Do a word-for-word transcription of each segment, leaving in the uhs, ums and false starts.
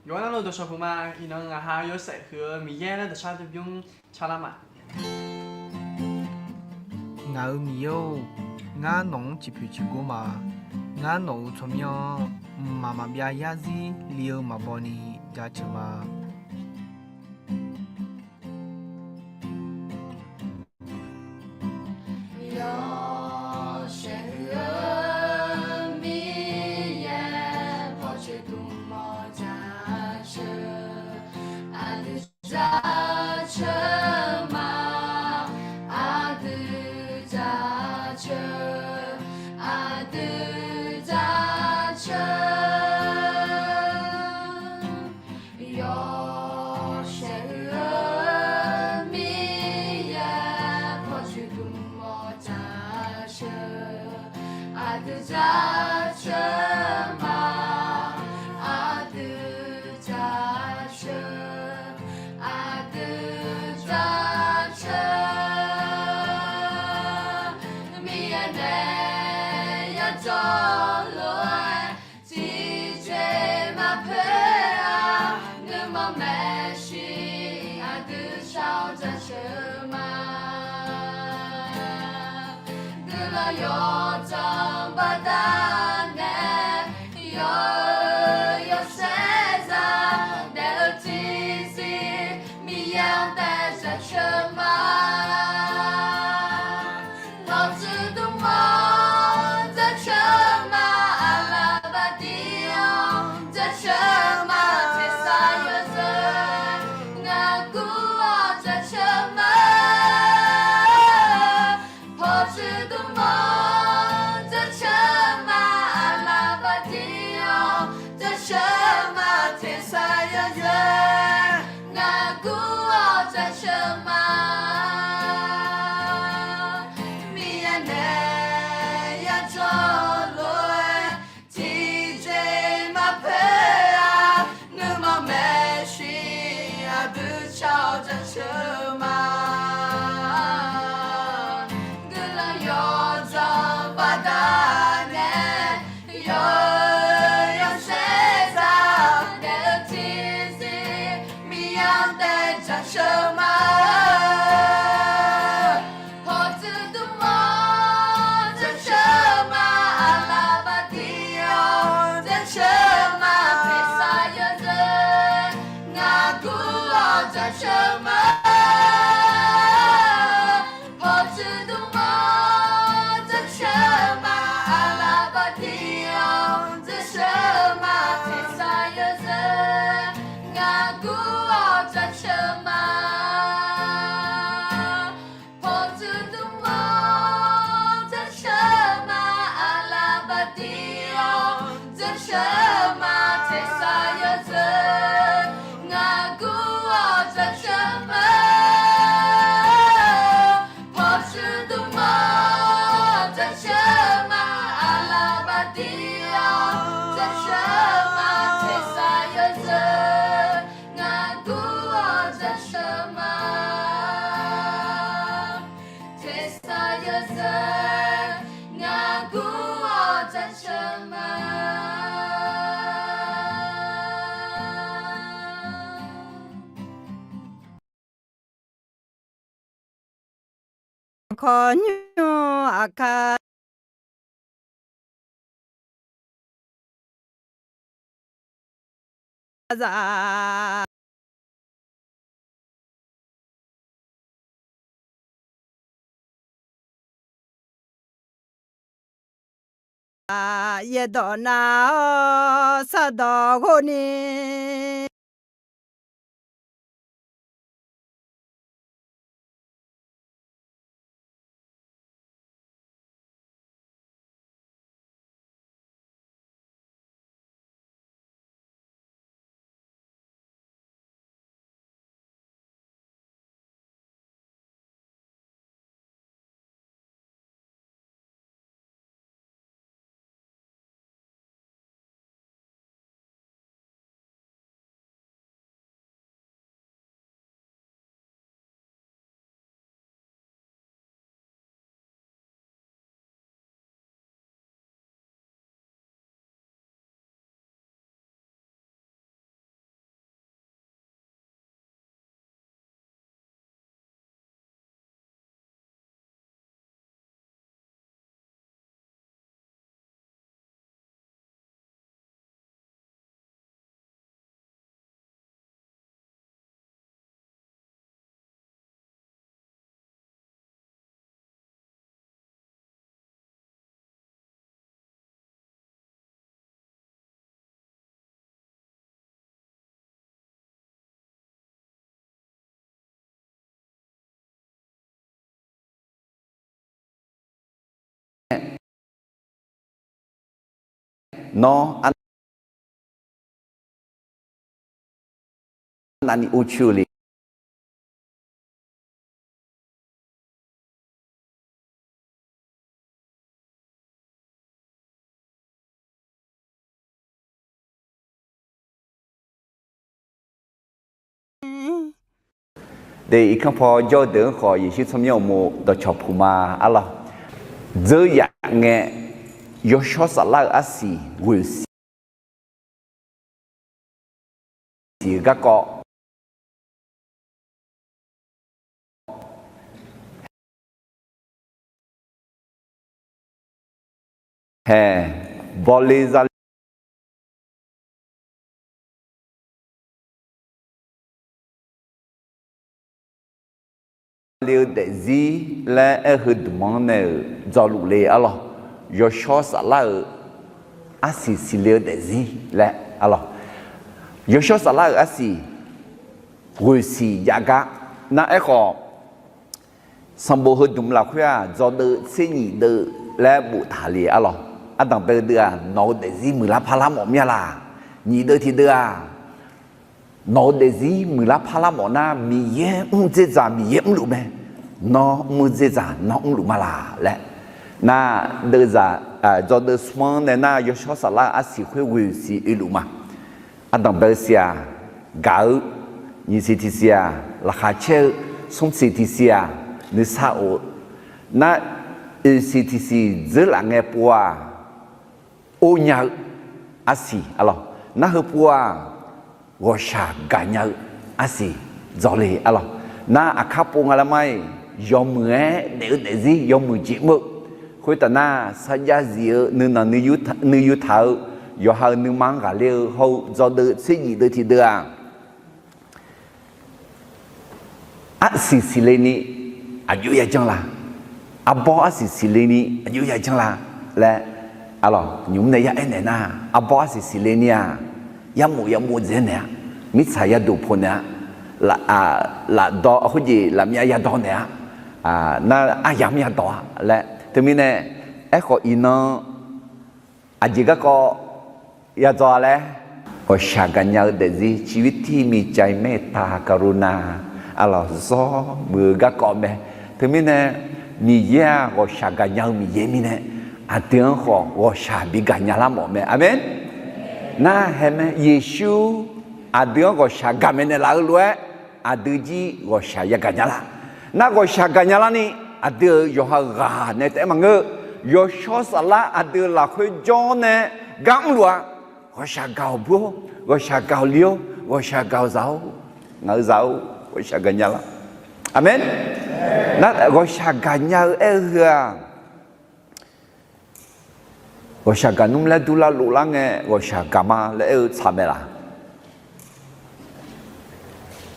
Yawqha navluf dawqshawq puq ma. Iqnan ngaq ha yawshaef huiq-eu Miqyaer laer dawqshar dui bymr calar ma. Ngaq-euq Miqyaer-or, ngar nawq-anr ciqpoeq ciqgor ma. Ngar nawq-euq tsawrmyanr-anr mqmaq maqbyav yarzir li-eu maqbaw ni jaceuq ma. Yawshaef huiq-eu Miqyaer, pawqtsuif dmq mawf jaceuq, aqdui jaceuq ma, aqdui jaceuq, aqdui jaceuq. Yawshaef huiq-eu Miqyaer, pawqtsuif dmq mawf jaceuq, aqdui jaceuq ma, aqdui jaceuq, aqdui jaceuq. Miqyaer nae yadawq lof-aer tiqjeq maqpoeq-a, nuima maeqshi aqdui shar-awr jaceuq ma. Guiqlanq yawdzanq baqdanae, yawr-eu yawshaef zaq daef-eu tiqzir, Miqyaer-anr taef jaceuq ma. Pawqtsuif dmq-anr jaceuq ma, aqlaf baqdi-anr jaceuq ma, tersar yawzeu ngaq gur-awr jaceuq ma. Pawqtsuif dmq-anr jaceuq ma, aqlaf baqdi-anr jaceuq ma, tersar yawzeu ngaq gur-awr jaceuq ma. Miqyaer nae yadawq lof-aer tiqjeq maqpoeq-a, nuima maeqshi aqdui shar-awr jaceuq ma. Guiqlanq yawdzanq baqdanae, yawr-eu yawshaef zaq daef-eu tiqzir, Miqyaer-anr taef jaceuq ma. Pawqtsuif dmq-anr jaceuq ma, aqlaf baqdi-anr jaceuq ma, tersar yawzeu ngaq gur-awr jaceuq ma. Pawqtsuif dmq-anr jaceuq ma, aqlaf baqdi-anr jaceuq ma, tersar yawzeu ngaq gur-awr jaceuq ma. Pawqtsuif dmq-anr jaceuq ma, aqlaf baqdi-anr jaceuq ma, tersar yawzeu ngaq gur-awr jaceuq ma. Pawqtsuif dmq-anr jaceuq ma, aqlaf baqdi-anr jaceuq ma, tersar yawzeu ngaq gur-awr jaceuq ma. Tersar yawzeu ngaq gur-awr jaceuq ma. Kawqnymr aqkar za yaerdawq nav-awr sardawq ghov ni nawr arnavni or coer-eu le. De, irkanr paw jawr-eu deuq-anr khawf, Yeqsur tsawrmyanr uqmov dawqcawq puq ma arlawr. Dzeur yaf ngae, yawshawr saflar-euq arsiq ghoeq siq-eu garkawv hae, bawle zale-eu daefzir laer aer-eu heudmq-anr nae-euq dzawluf le arlawr. Yawshawr saflar-euq arsiq siqle-eu daefzir laer arlawr. Yawshawr saflar-euq arsiq ghoeq siq jav gar nar, aerkhawf sanqbof heudmq lafkhoer-aq, dzawdeuv tser nyif deuv laer boftaq le arlawr. Ardanq bae-eu deuv-aq, nawq-eu daefzir muiqlar parlar mawf mir-a laq? Nyif deuv tiqdeuv-aq, nawq-eu daefzir muiqlar parlar mawf nar, Miqyaer mr dzerdzaq Miqyaer mrluf mae. Nawr mr dzerdzaq nawr mrluf ma laq laer. Nar, deuvzaq, dzawdeuv smr-anr nae nar, yawshawr saflar-euq arsiq khoer ghoeq siq oeluf ma. Ardanq bae-eu siq-aq, gaq-eu, nyiq siq tiq siq-aq, laqkhaq caer-eu, smr siq tiq siq-aq, nuisar of-eu, nar, oeq siq tiq siq dzeurlaf ngae pov-aq, or nya-eu arsiq arlawr. Nar, heupov-aq, ghawqshaq gaqnya-eu arsiq dzawle arlawr. Nar, aqkar pov nga laer mar-iq, yawmuiq-aer daef-eu daefzir yawmuiq jeq mr-eu. Khoertaf nar, sarjax zif-eu nuinanq nuiyu taq-eu yawqha-euq nuima-anr ghaqler-eu hawr-eu dzawdeuv tser nyif deuv tiqdeuv-aq, arsiq siqle ni aqjox ya janr la? Arbawr arsiq siqle ni aqjox ya janr la laer, arlawr, nymq mr nae ya aernaeq nar, arbawr arsiq siqle ni-aq, yarmof yamov dzaeq naeq-a, mirtsaq yaduq poq naeq-a, lafdawq khoerjeq lafmyav yadawq naeq-a, nar, aryamr yadawq-a laer. Teumirnae aerkhawf iqnan aqjeq garkawv yadzaw-a laer, ghawqshaq gaqnya-eu daefzir ชีวิตที่มีใจเมตตากรุณา arlawr, zawr muiq-eu garkawv mae. Teumirnae Miqyaer-aq, ghawqshaq gaqnya-eu Miqyaer mirnae, aqdui-anr khawf ghawqshaq bi gaqnya lar mawf mae. Aqmeq. Nar, hae mae, Yeqsur aqdui-anr ghawqshaq gaqmaeq naeqlaf-eu lof-aer, aqdui jir ghawqshaq yagaq nya lar. Nar, ghawqshaq gaqnya larni, aqdui-euq yawqha-euq ghaq nae taef-aer maqngeur-eu, yawshawr saflar aqdui-euq lafkhoer jawr nae gar mrluf-a. Ghawqshaq gaq-awq bur-or, ghawqshaq gaq-awq li-or, ghawqshaq gaq-awq zaq-or, ngaq-euq zaq-or, ghawqshaq gaqnya lar. Aqmeq. Nar, ghawqshaq gaqnya-eu aer-eu heu-aq, ghawqshaq gaq nmr laer durlar lovlar ngae, ghawqshaq gaq ma laer aer-eu tsaq mae laq?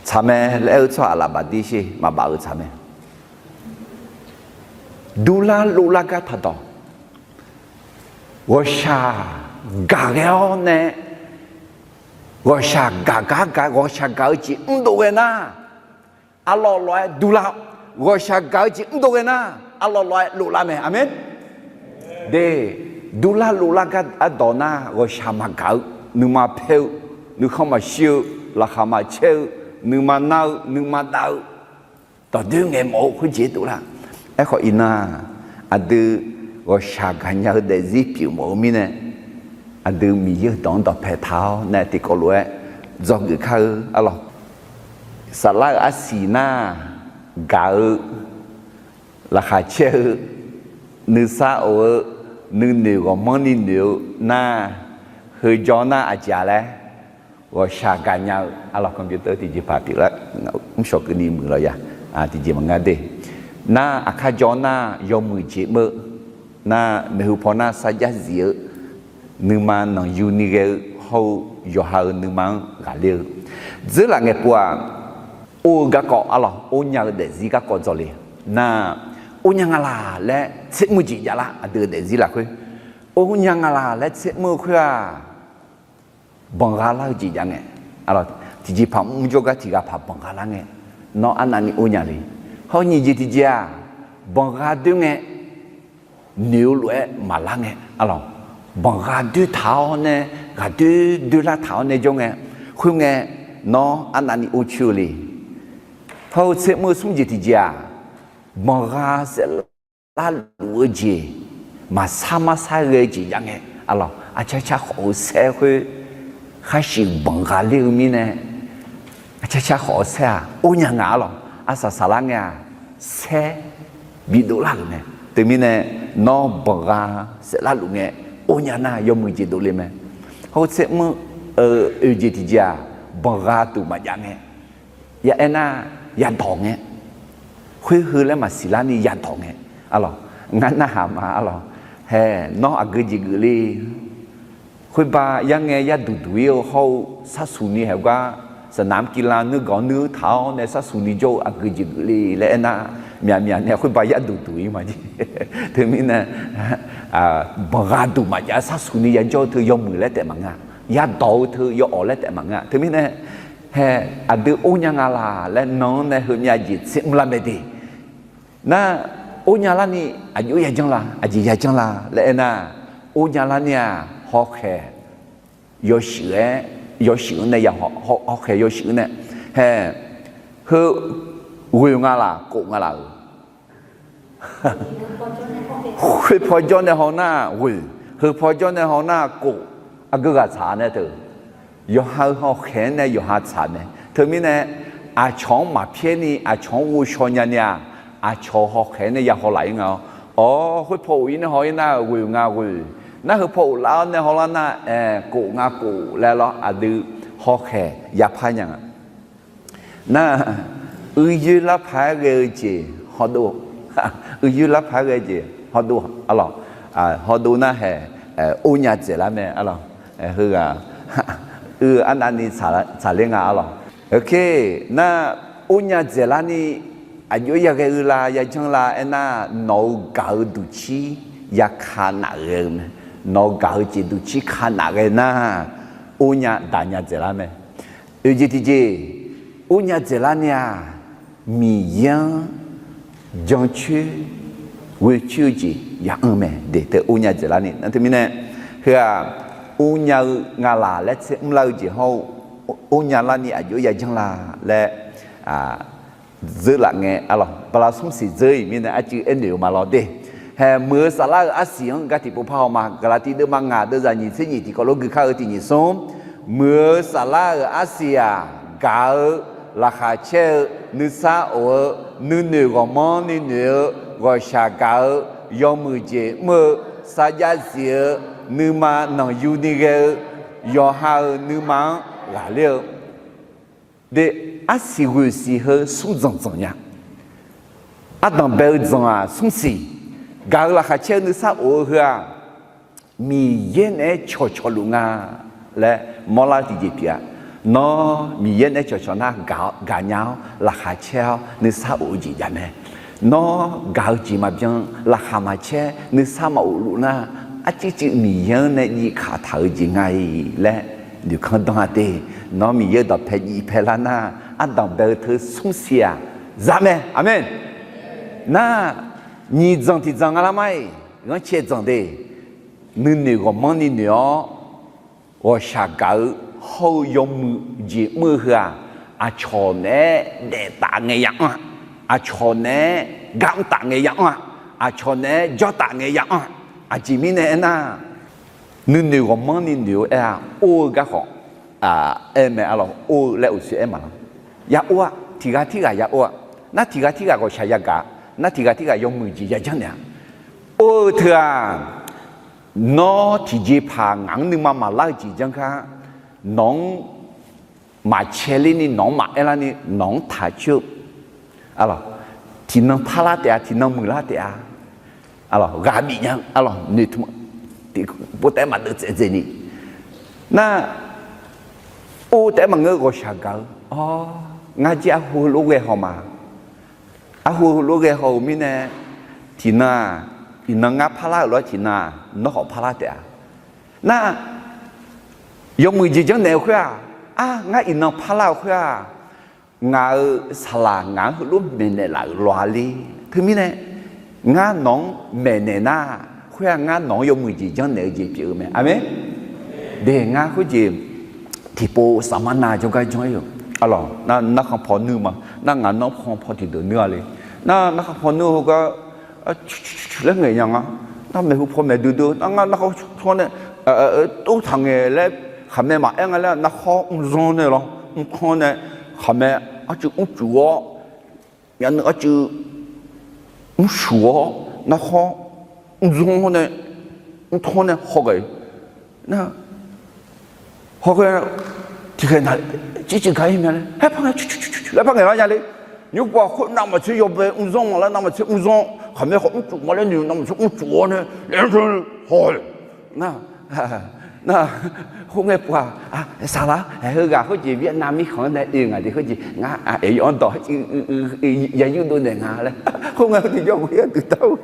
Tsaq mae laer aer-eu tsawrhaq laf baf dir sher, maqbaf-eu tsaq mae. Durlar lovlar gar taqdawq. Ghawqshaq gaq ghae-awr nae, ghawqshaq gaq gar gaq, ghawqshaq gaq-eu jeq mrdov ghae nar, arlawr lawr-aer durlar-awr, ghawqshaq gaq-eu jeq mrdov ghae nar, arlawr lawr-aer lovlar mae. Aqmeq. De, durlar lovlar gar ardawq nar, ghawqshaq maqgaq-eu, nuima paer-eu, nuikhanr maqshir-eu, laqkhaq maqcaer-eu, nuima nar-eu, nuima dav-eu, dawqdoer ngaeq mawf-eu khoerjeq dovlar. Aerkhawf iqnan-aq, aqdui ghawqshaq gaqnya-eu daefzir pyeuf mawf-eu mirnae, aqdui Miqyaer-euq dawq-anr dawqpae taq-awr nae tiqkawv lof-aer dzawgeuf kar-eu arlawr. Saflar-euq arsiq nar, gaq-eu, laqkhaq caer-eu, nuisar of-eu, nuinoeq ghawqmanrni noeq-eu nar, heujawr nar aqjeq-a laer, ghawqshaq gaqnya-eu arlawr, computer tiqjeqpaq pyeuflar, mrshawq keuvni muiq lawq ya, tiqjeq maqnga de. Nar, aqkar jawr nar yawmuiq jeq mr-eu nar, maeqhu paw nar sarjax zif-eu, nuima nanqyuni ghae-eu hawr-eu yawqha-euq nuima-anr ghaqler-eu, dzeurlaf ngaeqpov-aq, or-eu garkawv arlawr, or nya-eu daefzir garkawv dzawle. Nar, or nya nga laq laer tser mr-eu jeq javlar, aqdui-euq daefzir lafkhoer or nya nga laq laer tser mr-eu khoer-aq, banqgha lar-eu jeq jav ngae, tiqjeqpaq mr jawrgar tiqghaq paq banqgha lar ngae, nawr arnavni or nya le. Hawr nyiq jeq tiqjeq-aq, banqgha doer ngae, noeq-eu lof-aer maqlar ngae, arlawq, banqgha doertaq-awr nae, ghaqdoer doerlar taq-awr nae jawr ngae, khoerngae, nawr arnavni or coer-eu le. Hawr-eu tser mr-eu smr jeq tiqjeq-aq, banqgha saef larluf-eu jeq, maqsar marsar ghae-eu jeq jav ngae, arlawq, aqcar car khawf-eu saer khoer, khar shif banqgha ler-eu mirnae, aqcar car khawf-eu saer-aq or nya nga, arlawq, arsaq saqlar ngae-aq, saer bidov lar-euq mae. Teumirnae, nawr banqgha saef larluf ngae or nya nar yawmuiq jeq dovle mae. Hawr-eu tser mr-eu oeq jeq tiqjeq-aq, banqgha duq maqjav ngae, ya aernar, yadawq ngae, khoer heu laer maqsiq larni yadawq ngae, arlawq, ngar narhaq ma, arlawq, hae, nawr aqgeu jeq geuf le. Khoerba yarngae yarduq duq-ir-eu hawr-eu sarsuq ni haeq gar, saqnamq kiqlan nuirgaq nuir taq-awr nae sarsuq ni jawr-eu aqgeu jeq geuf le laer aernar, myaqmyaq nae khoerba yarduq duq-ir ma jeq. Teumirnae, banqgha duq maqjav sarsuq ni yajawr-eu teu yawmuiq laer taef maqngeur-a. Yadawq-eu teu yawawf laer taef maqngeur-a. Teumirnae, hae, aqdui or nya nga laq laer nan-anr nae heumyav jeq tser mrlar mae de. Nar, or nya larni aqjox yajanr la, aqjeq yajanr la laer aernar, or nya larni-aq, hawkhaeq yawshuif-aer, yawshuif-anr nae ya, hawkhaeq yawshuif-anr nae, hae, heu ghoeq nga laq, kof nga laq-euq. Khoer paw jawr nae haw nar ghoeq, heu paw jawr nae haw nar kof, aqgeu ghaq tsaq nae teu. Yawqha-euq hawkhaeq-anr nae yawqha tsaq mae. Teumirnae, aqcawq-anr maqpyaer ni aqcawq-anr ghovshaw nya ni-aq, aqcawq hawkhaeq-anr nae ya haw laf-ir nga-awr, awr, khoer paw of-ir nae haw-ir nar ghoeq nga ghoeq, nar heu paw of laf-awr nae haw lar nar, aer, kof nga kof laer lawr, aqdui hawkhaeq yapar nya nga. Nar, uiyoer larpaq-aer ghae-eu jeq hawdov, uiyoer larpaq-aer ghae-eu jeq hawdov, arlawq, hawdov nar hae, or nya dzaeqlar mae, arlawq, heughaq, uiq arnavni tsaqler nga, arlawq. Oke, nar, or nya dzaeqlarni aqjox yaghae-eu la, yajanr la aernar, nawq-euq gaq-eu duqcir yaka naf ghae-eu mae. Nawq-euq gaq-eu jeq duqcir ka naf ghae nar, or nya daq nya dzaeqlar mae. Oeq jeq tiqjeq, or nya dzaeqlarni-aq, Miqyaer-anr jancoer ghoecoer-eu jeq ya'anr mae de, teu or nya dzaeqlarni. Nar teumirnae, heu-aq, or nya-eu nga laq laer tser mrlar-eu jeq hawr-eu, or nya larni aqjox yajanr la laer, dzeur laf ngae, arlawq, bala smr siq dzeur-iq mirnae arcuiv aernoeq-eu ma lawr de. Hae, muiq-eu saflar-euq arsiq-anr gar tiqpov par haw ma. Gaqlaqtiv deuvma ngaq deuvzaq nyiq tser nyiq tiqkawv lof gui kar-eu tiq nyiq smr, muiq-eu saflar-euq arsiq-aq, gaq-eu, laqkhaq caer-eu, nuisar of-eu, nuinoeq ghawqmanrni noeq-eu, ghawqshaq gaq-eu, yawmuiq jeq mr-eu, sarjax zif-eu, nuima nanqyuni ghae-eu, yawqha-euq nuima-anr ghaqler-eu, de, arsiq ghoeq siq heu smr dzanq dzanq nya. Ardanq bae-eu dzanq-aq smr siq, gaq-eu laqkhaq caer-eu nuisar of-eu heu-aq, Miqyaer naeq-aer cawqcawq luf nga laer mawrlar-eu tiqjeq pyeuf-a. Nawr Miqyaer naeq-aer cawqcawq nar, gaq nya-awr laqkhaq caer-awr nuisar of-eu jeq jav mae. Nawr gaq-eu jeq maqbyan, laqkhaq maqcaer, nuisar maqof luf nar, arcuivcuiv Miqyaer-anr nae jiv kaq taq-eu jeq nga-iq laer noeqkanr danr-a de. Nawr Miqyaer-eu dawqpae jiv pae lar nar, ardanq bae-eu teu smr siq-aq, za mae. Aqmeq. Nar, nyiq dzanq tiq dzanq nga lar mar-iq, ghanrcae dzanq de. Nuinoeq ghawqmanrni noeq-awr, ghawqshaq gaq-eu hawr-eu yawmuiq jeq mr-eu heu-aq, aqcawq naeq-aer daef taf ngae ya anr-a, aqcawq naeq-aer gar mr taf ngae ya anr-a, aqcawq naeq-aer jawr taf ngae ya anr-a. Aqjeq mirnae aernar, nuinoeq ghawqmanrni noeq-eu aer-a, or-eu garkhawf, aer mae, arlawq, or-eu laer uqshoe aer maqlar. Ya or-a, tiq ghaq tirghaq ya or-a. Nar tiq ghaq tirghaq ghawqshaq yagaq, nar tiq ghaq tirghaq yawmuiq jeq yajanr naeq-a. Or-eu teu-aq, nawr tiqjeqpaq ngaq-anr nuima maqlar-eu jeq janr kar, nawq-anr maqcae lerni, nawq-anr maqaer larni, nawq-anr taq coer-eu, arlawq, tiqnan parlar taef-a, tiqnan muiqlar taef-a, arlawq, ghaq bif nya, arlawq, noeqtmq tiqpov taef-aer maqdeuv tsaev dzaeni. Nar, or taef-aer maqngeur, ghawqshaq gaq-eu, awr, ngar jir arhu heulof ghae haw ma. Arhu heulof ghae haw-euq mirnae, tiqnan-aq, iqnan ngar parlar-euq lof-aer tiqnan-aq, nawr khawf parlar taef-a. Nar, yawmuiq jeq janrnaeq-eu khoer-aq, ar, ngar iqnan parlar-euq khoer-aq, ngaq-euq saqlaq ngaq-anr heulof maeqnaeq laf-euq lawq-a le. Teumirnae, Ngar nawq-anr maeqnaeq nar, khoer-aq ngar nawq-anr yawmuiq jeq janrnaeq-eu jeq pyeuf-eu mae. Aqmeq. De, ngar khoerjeq tiqpov saqmar nav jawrgar janr-ir-euq. Arlawq, nar narkhan paw nuir ma. Nar ngaq nanr paw paw tiqdeuq nuir-a le. Nar narkhan paw nuir heugar laer ngaeq nya nga. Nar maeqhu paw maeqdui dui nar ngar narkhan paw nae tov taq ngaeq laer khaqmae maqaer nga laer narkhan mrzanr nae lawr mrkanr nae khaqmae arcuiv mrcuf-awr myavnuiv arcuiv mrcuf-awr narkhan mrzanr nae mrkanr nae haw ghae-eu. Nar haw ghae tiqkhaeq na civ civ ga-ir mya laer haer par ngae, laer par ngaeq lar nya le. Nymrpov-aq khoer navmaqtser yawbae mrzanr ma laer navmaqtser mrzanr khaqmae khawf mrcuf ma laer noeq navmaqtser mrcuf-awr nae laer haw-eu. Nar nar, khoerngae pov-aq, saqlaq, heughaq khoerjeq Vietnam mirkhanq-anr nae oe ngaq de khoerjeq ngar aqyawf-anr dawq yaryur dov naeq nga laer khoerngae tiqjawr ghoe-aer duidar-eu.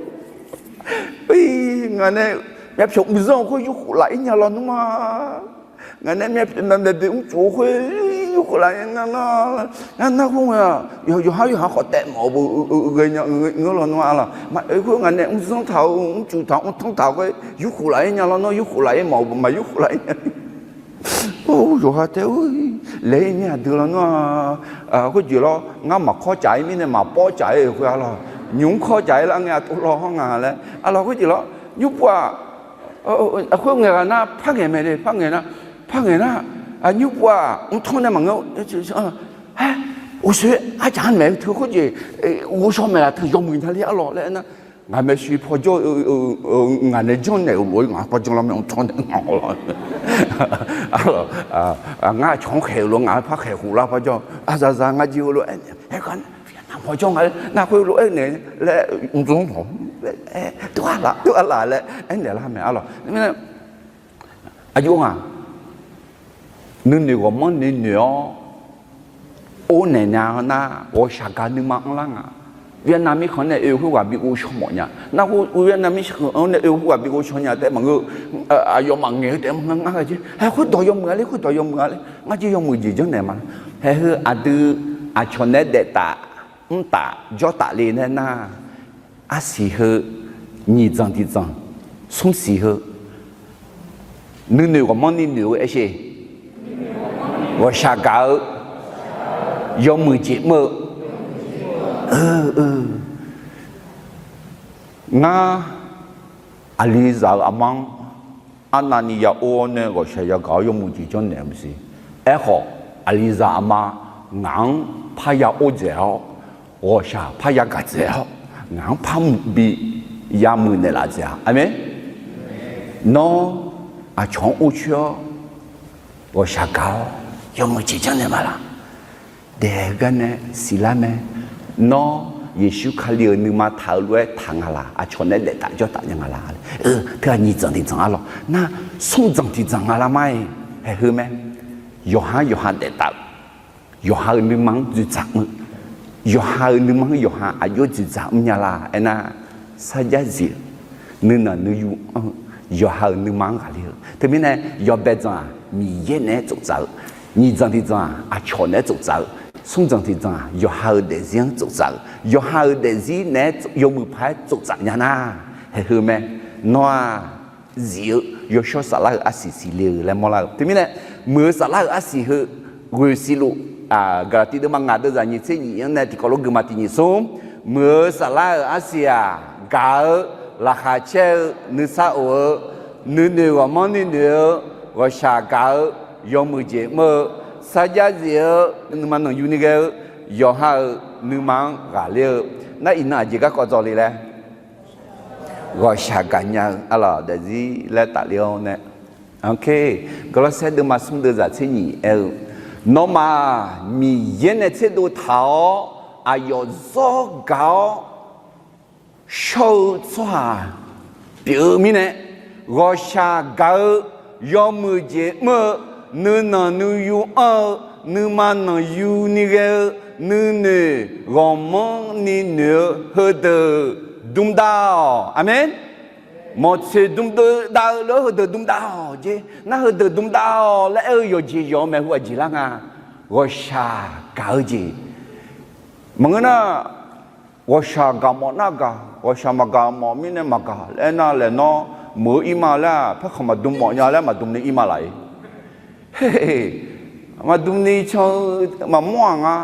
Ngaq nae myavpyawq mqzanr-eu khoer yurkhof laf-ir nya lawnmr-a. Ngaq nae myavpyawq maeqboeq mrcuf-eu khoer yurkhof laf-ir nya nar, nar khoerngae-aq yawqha yawqha khawf taef mawf-eu ghaenya ngeur lawnmr-a lawq. Maqoe khoer ngaq nae mqzanr taq-eu mrcuf taq-eu mrtanr taq-eu khoer yurkhof laf-ir nya lawnmr, yurkhof laf-ir mawf-eu maqyurkhof laf-ir nya. Or, yawqha taef-aer laeq-ir mir aqdui lawnmr-a. Khoerjeq lawr ngar maqkawr caf-ir mirnae maqpawr caf-ir-euq khoer-a lawq. Nymq-mr kawr caf-ir lar ngae aqtov law-anr nga laer. Arlawq khoerjeq lawr nymrpov-aq, khoerngae ghaq nar par ngaeq mae le par ngaeq nar, par ngaeq nar, nymrpov-aq mrtanr nae maqngeur. Haer, uqshoe arcaq-anr maeq-eu teu khoerjeq ghovshaw maeqlaf teu yawmuiq nya le arlawq laer aernar, ngaq maeqshi pawjawr-eu ngaq nae janrnaeq-euq lof-aer ngaq pawjawr lar mae mrtanr nae ngaq-awr lawq. Ngar aqcawq-anr khaeq-euq lof ngaq-anr par khaeq khof lar pawjawr aqzaqzaq ngar jir heulof-aer naeq-aer gar nar pawjawr nga nar khoerlof-aer naeq laer mrdzanr hawq-aer tov-a laf tov-a laf laer aernaeq lar mae arlawq. Aqjox ngaq nuinoeq ghawqmanrni noeq-awr ornaeq nya-eu nar ghawqshaq gaq nuima anrlar nga. Vietnam mirkhanq-anr nae oe khoerghaq bi ghovshaw mawf nya. Nar khoer Vietnam mirkhanq-anr nae oe khoerghaq bi ghovshaw nya taef maqngeur. Aqyawfmaf ngaeq-eu taef maqngeur ngar ghae jir. Haer khoerdawq yawmuiq-a le, khoerdawq yawmuiq-a le. Ngar jir yawmuiq jeq janrnaeq ma. Haer heu aqdui aqcawq nae daef taf mr taf jawr taf le nae nar, arsiq heu, nyiq dzanq tiq dzanq, smr siq heu, nuinoeq ghawqmanrni noeq-eu aershe, ghawqshaq gaq-eu yawmuiq jeq mr-eu. Ngar aqlizaq-euq aqma-anr arnavni ya or-awr nae ghawqshaq yagaq-awr yawmuiq jeq janrnaeq-eu maqsiq. Aerkhawf, aqlizaq aqma ngaq-anr parya or dzaeq-awr, ghawqshaq parya gaq dzaeq-awr, ngaq-anr par bi yamuiq naeqlaf dzaeq-a. Aqmeq. Nawr aqcawq-anr or coer-awr ghawqshaq gaq-awr yawmuiq jeq janrnaeq ma laq? Daeq-eu gar nae siqlar mae. Nawr Yeqsur Kali-euq nuima taq-eu lof-aer taq nga laq? Aqcawq nae daef taf jawr taf nya nga laq? Teu-aq nyiq dzanq tiq dzanq arlawq. Nar smr dzanq tiq dzanq nga lar ma-iq, haeq heu mae. Yawqha-anr yawqha daef taf-eu, yawqha-euq nuima-anr dzoeqdzaq mr-eu, yawqha-euq nuima-anr yawqha aqjox dzoeqdzaq mrnya laq aernar, sarjax zif-eu, nuinanq nuiyu anr-eu, yawqha-euq nuima-anr ghaqler-eu. Teumirnae yawbae dzanq-aq Miqyaer naeq-aer tsoftsaf-eu, nyiq dzanq tiq dzanq-aq aqcawq naeq-aer tsoftsaf-eu, smr dzanq tiq dzanq-aq yawqha-euq daefzir-anr tsoftsaf-eu, yawqha-euq daefzir naeq-aer yawmuiq paq-aer tsoftsaf nya nar, haeq heu mae. Nawr-aq zif-eu yawshawr saflar-euq arsiq siqle-eu laer mawrlar-eu. Teumirnae muiq-eu saflar-euq arsiq heu ghoeq siqluf, Gaqlaqtiv deuvma ngaq deuvzaq nyiq tser nyiq-anr nae tiqkawv lof guiqma tiq nyiq smr, muiq-eu saflar-euq arsiq-aq gaq-eu, laqkhaq caer-eu, nuisar of-eu, nuinoeq ghawqmanrni noeq-eu, ghawqshaq gaq-eu, yawmuiq jeq mr-eu, sarjax zif-eu, nuima nanqyuni ghae-eu, yawqha-euq nuima-anr ghaqler-eu. Nar iqnan aqjeq garkawv dzawle laer ghawqshaq gaqnya-eu arlawq daefzir laer tafler-awr nae, Gawrlawrsaer deuvma smr deuvzaq tser nyiq aer-eu, nawmaf-aq Miqyaer nae tserdov taq-awr aqyawf zawr gaq-awr shawr-eu tsawrhaq pyeuf-eu mirnae, ghawqshaq gaq-eu, yawmuiq jeq mr-eu, nuinanq nuiyu anr-eu, nuima nanqyuni ghae-eu, nuinoeq ghawqmanrni noeq-eu heudeuq dmdav-awq. Aqmeq. Mawqtsoeq dmdav-eu lof-aer heudeuq dmdav-awq jeq. Nar heudeuq dmdav-awq laer aer-eu yawqjeq yawq-eu maeqhu aqjeq lar nga. Ghawqshaq gaq-eu jeq. Maqngeur nar, Ghawqshaq gaq mawf nar gaq, ghawqshaq maqgaq mawf mirnae maqgaq laer aernar laeq, nawr muiq-eu ir ma laer-aq, paerkhanq maqdm mawf nya laer maqdm ni ir ma laf-ir. Maqdm ni can-eu maqmawr-aq nga.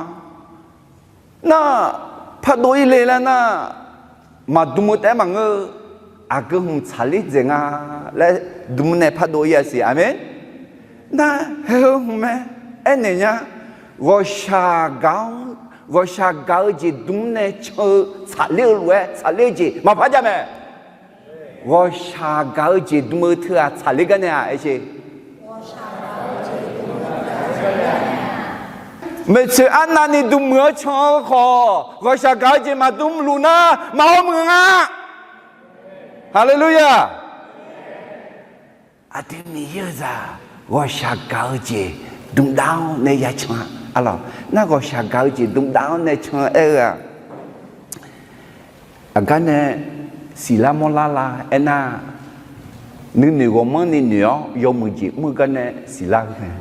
Nar, pardov ir le laer nar, maqdm-eu taef-aer maqngeur-eu, aqgeu hmq tsaqler dzaeq nga laer dm nae pardov ir-a siq. Aqmeq. Nar, hae heu hmq mae, aernaeq nya, ghawqshaq gaq-anr, ghawqshaq gaq-eu jeq dm nae can-eu tsaqler-eu lof-aer tsaqler-eu jeq maqpar jav mae. Ghawqshaq gaq-eu jeq dm-eu teu-aq tsaqler gar nae-aq aer sher. Maeqtsoeq arnavni dm muiq-anr can-eu khawf, ghawqshaq gaq-eu jeq maqdm luf nar, maqhaw muiq nga. Haleluya! Aqdui Miqyaer-eu zaq ghawqshaq gaq-eu jeq dm dav-anr nae ya can-a. Aqlawq, nar ghawqshaq gaq-eu jeq dm dav-anr nae can aer-eu-aq, aqgar nae siqlar mawrlar la aernar, nuinoeq ghawqmanrni noeq-awr yawmuiq jeq mr-eu gar nae siqlar-eu.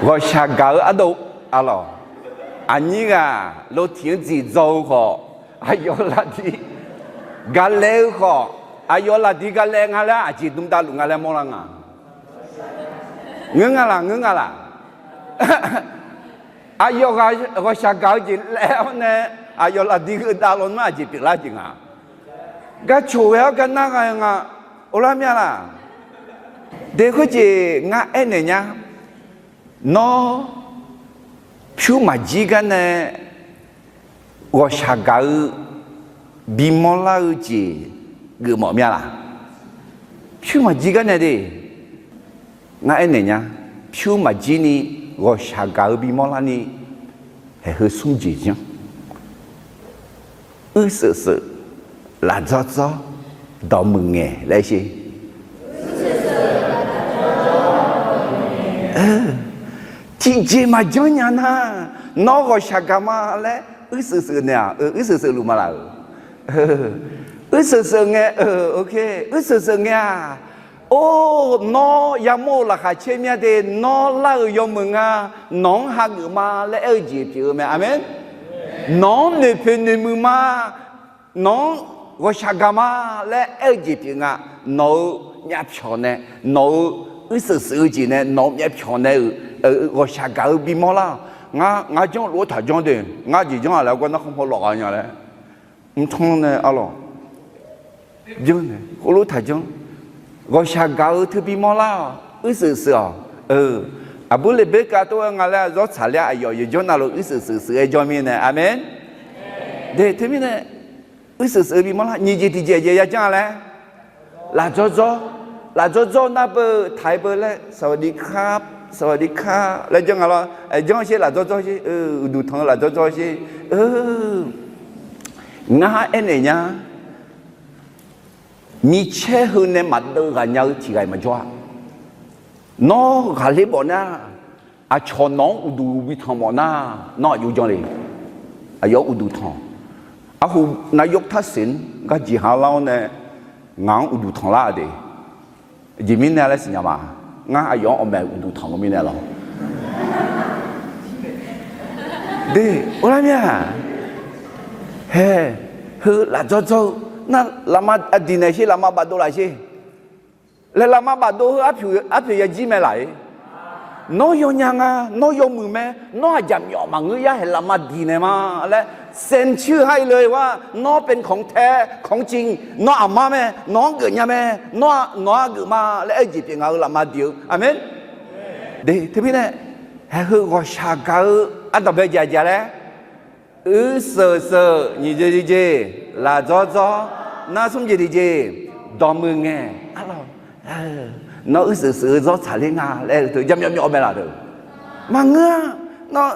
Ghawqshaq gaq-eu ardov, aqlawq, aqnyir ghaq lov tiq-anr dziq dzaw-eu khawf, aqyawf lafdiq gaqlaeq-eu khawf, aqyawf lafdiq gaqlaeq nga laer aqjeq dm davluf nga laer mawrlar nga. Ngeur nga laq, ngeur nga laq. Aqyawf ghaq, ghawqshaq gaq-eu jeq laev-awr nae, aqyawf lafdiq heu dav lawnmr aqjeq pyeuflar jeq nga. Gar coq ghae-awr gar nar ghae nga, orlar mya laq. De khoerjeq ngar aernaeq nya. Nawr pyur maqjir gar nae ghawqshaq gaq-eu bimawr lar-eu jeq geufmawf mya laq? Pyur maqjir gar nae de, ngar aernaeq nya. Pyur maqjir ni ghawqshaq gaq-eu bimawr lar ni, haeq heu smr jeq janr. Uirseuq seuq, lafdzawr dzawr, dawqmuiq ngaeq laer sher. Tiqjeq maqjanr nya nar, nawr ghawqshaq gaq ma laer uirseuq seuq naeq-aq, uirseuq seuq luf ma laq-euq. Uirseuq seuq ngae, uirseuq seuq ngae-aq, or, nawr yamawr-eu laqkhaq caer mya de, nawr lar-euq yawmuiq nga, nawq-anr hageuf ma laer aer-eu jeq pyeuf-eu mae. Aqmeq. Nawq-anr noeqpoeq noeqmuiq ma, nawq-anr ghawqshaq gaq ma laer aer-eu jeq pyeuf nga. Nawq-euq myavpyawq nae, nawq-euq uirseuq seuq-eu jeq nae, nawq-euq myavpyawq nae-euq ghawqshaq gaq-eu bimawr lar-awq. Ngar, ngar janr luf-aer taqjanr de, ngar jeq janr-aq laer gar narkhan paw lawf gha nya laer. Mrtanr nae arlawq, janr nae khoerlof taqjanr. Ghawqshaq gaq-eu teu bimawr lar-awq, uirseuq seuq-awq. Aqbur Leqberkav tov-aer nga laer zawr tsaqler-a, aqyawf yawqjanr navluf uirseuq seuq seuq-aer jawr mirnae. Aqmeq. De teumirnae, uirseuq seuq-eu bimawr lar, nyiq jeq tiqjeq jeq yajanr-a laer, lafdzawr dzawr, lafdzawr dzawr nar beu taq-aer beu laer, สวัสดีครับ สวัสดีครับ laer janr nga lawr. Janr sher, lafdzawr dzawr sher, uqduq tanq-eu lafdzawr dzawr sher. Ngar aernaeq nya, micaer heu nae maqdeuv ghaq nya-eu tiq ghaq-iq maqjawr-a. Nawr ghaqler bawf nar, aqcawq nawq-anr uqduq bi tanq mawf nar, nawr aqjox janr le. Aqyawf-anr uqduq tanq. Arhu นายกทักษิณ gar jeqha lar-awr nae ngaq-anr uqduq tanq lar-a de. Aqjeq mirnae laer siqnya ma. Ngar aqyawf-anr awqmaeq uqduq tanq-eu mirnae lawr. De, orlar mir-a. Hae, heu lafdzawr dzawr-eu nar, lafma aqdiq naeq sher, lafma bafdov laf sher. Laer lafma bafdov heu arpoeq yajir mae laf-ir. Nawr yawnya nga, nawr yawmuiq mae, nawr aqjaq myawf maqngeur yar haeq lafma diq naeq ma laer, เซ็นชื่อ ha-ir le-eu-ar, nawr เป็นของแท้ ของจริง, nawr aqmar mae, nawq-anr geufnya mae, nawr nawq-anr geuf ma laer aer-eu jeq pyeuf ngaq-euq lafma diq-eu. Aqmeq. De teumirnae, haeq heu ghawqshaq gaq-eu ardanqbae jaqjaq laer, uirseuq seuq, nyiq jeq tiqjeq, lafdzawr dzawr, nar smr jeq tiqjeq, dawqmuiq ngaeq, arlawq, nawr uirseuq seuq-eu zawr tsaqler nga laer-eu teu jaqmyawf myawf mae laf deuq. Maqngeur-a. Nawr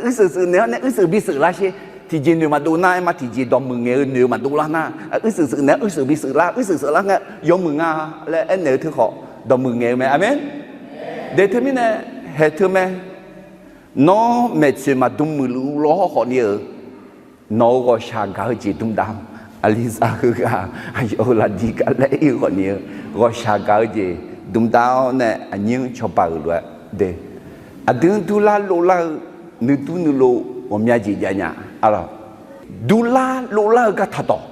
uirseuq seuq naeq-awr nae uirseuq bi seuq lar sher. Tiqjeq noeq maqdov nar aer ma, tiqjeq dawqmuiq ngaeq-eu noeq-eu maqdov lar nar, uirseuq seuq naeq-awr uirseuq bi seuq lar, uirseuq seuq lar ngae yawmuiq nga laer aernaeq-eu teu khawf, dawqmuiq ngaeq-eu mae. Aqmeq. De teumirnae, haeq teu mae. Nawr maeqtsoeq maqdm muiqluf lawr khawf ni-euq, nawq-euq ghawqshaq gaq-eu jeq dmdav-awq. Aqlizaq heughaq aqyawf-euq lafdiq gaqlaer ir-eu khawf ni-eu, ghawqshaq gaq-eu jeq dmdav-awr nae aqnyir-anr cawba-euq lof-aer de. Aqdui-anr durlar lovlar-eu nuidur nuilov ghawqmya jeq jav nya. Arlawq, durlar lovlar-eu gar taqdawq,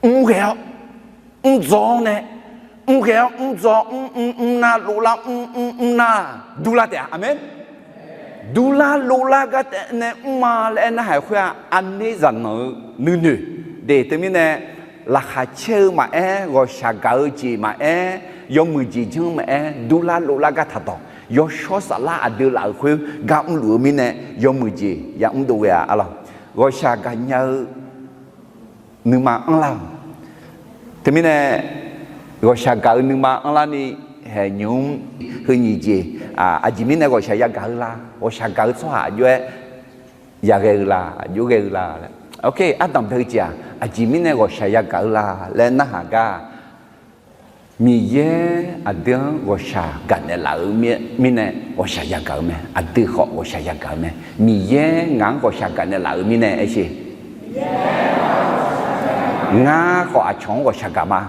mrghae-awr mrdzaw-awr nae, mrghae-awr mrdzaw mrmr mrnar lovlar mrmr mrnar durlar taef-a. Aqmeq. Durlar lovlar gar taef nae mrma laer aer narhaq khoer-aq, aqner zaqnanq-eu nuinoeq de. Teumirnae, laqkhaq caer-eu maqaer, ghawqshaq gaq-eu jeq maqaer, yawmuiq jeq janr maqaer, durlar lovlar gar taqdawq, yawshawr saflar aqdui laf-euq khoer gar mrluf-eu mirnae, yawmuiq jeq yamr dov ghae-a. Arlawq, ghawqshaq gaqnya-eu nuima anrlar-awq. Teumirnae, ghawqshaq gaq-eu nuima anrlarni, haeq nymq mr heu nyiq jeq, aqjeq mirnae ghawqshaq yagaq-eu la? Ghawqshaq gaq-eu tsawrhaq aqjox-aer yaghae-eu la, aqjox ghae-eu la laer. Ok, ardanq bae-eu jeq-aq, aqjeq mirnae ghawqshaq yagaq-eu la laer narhaq gar, Miqyaer aqdui-anr ghawqshaq gaqnaeq laf-eu mirnae ghawqshaq yagaq-eu mae. Aqdui khawf ghawqshaq yagaq-eu mae. Miqyaer ngaq-anr ghawqshaq gaqnaeq laf-eu mirnae aer sher. Ngar khawf aqcawq-anr ghawqshaq gaq ma.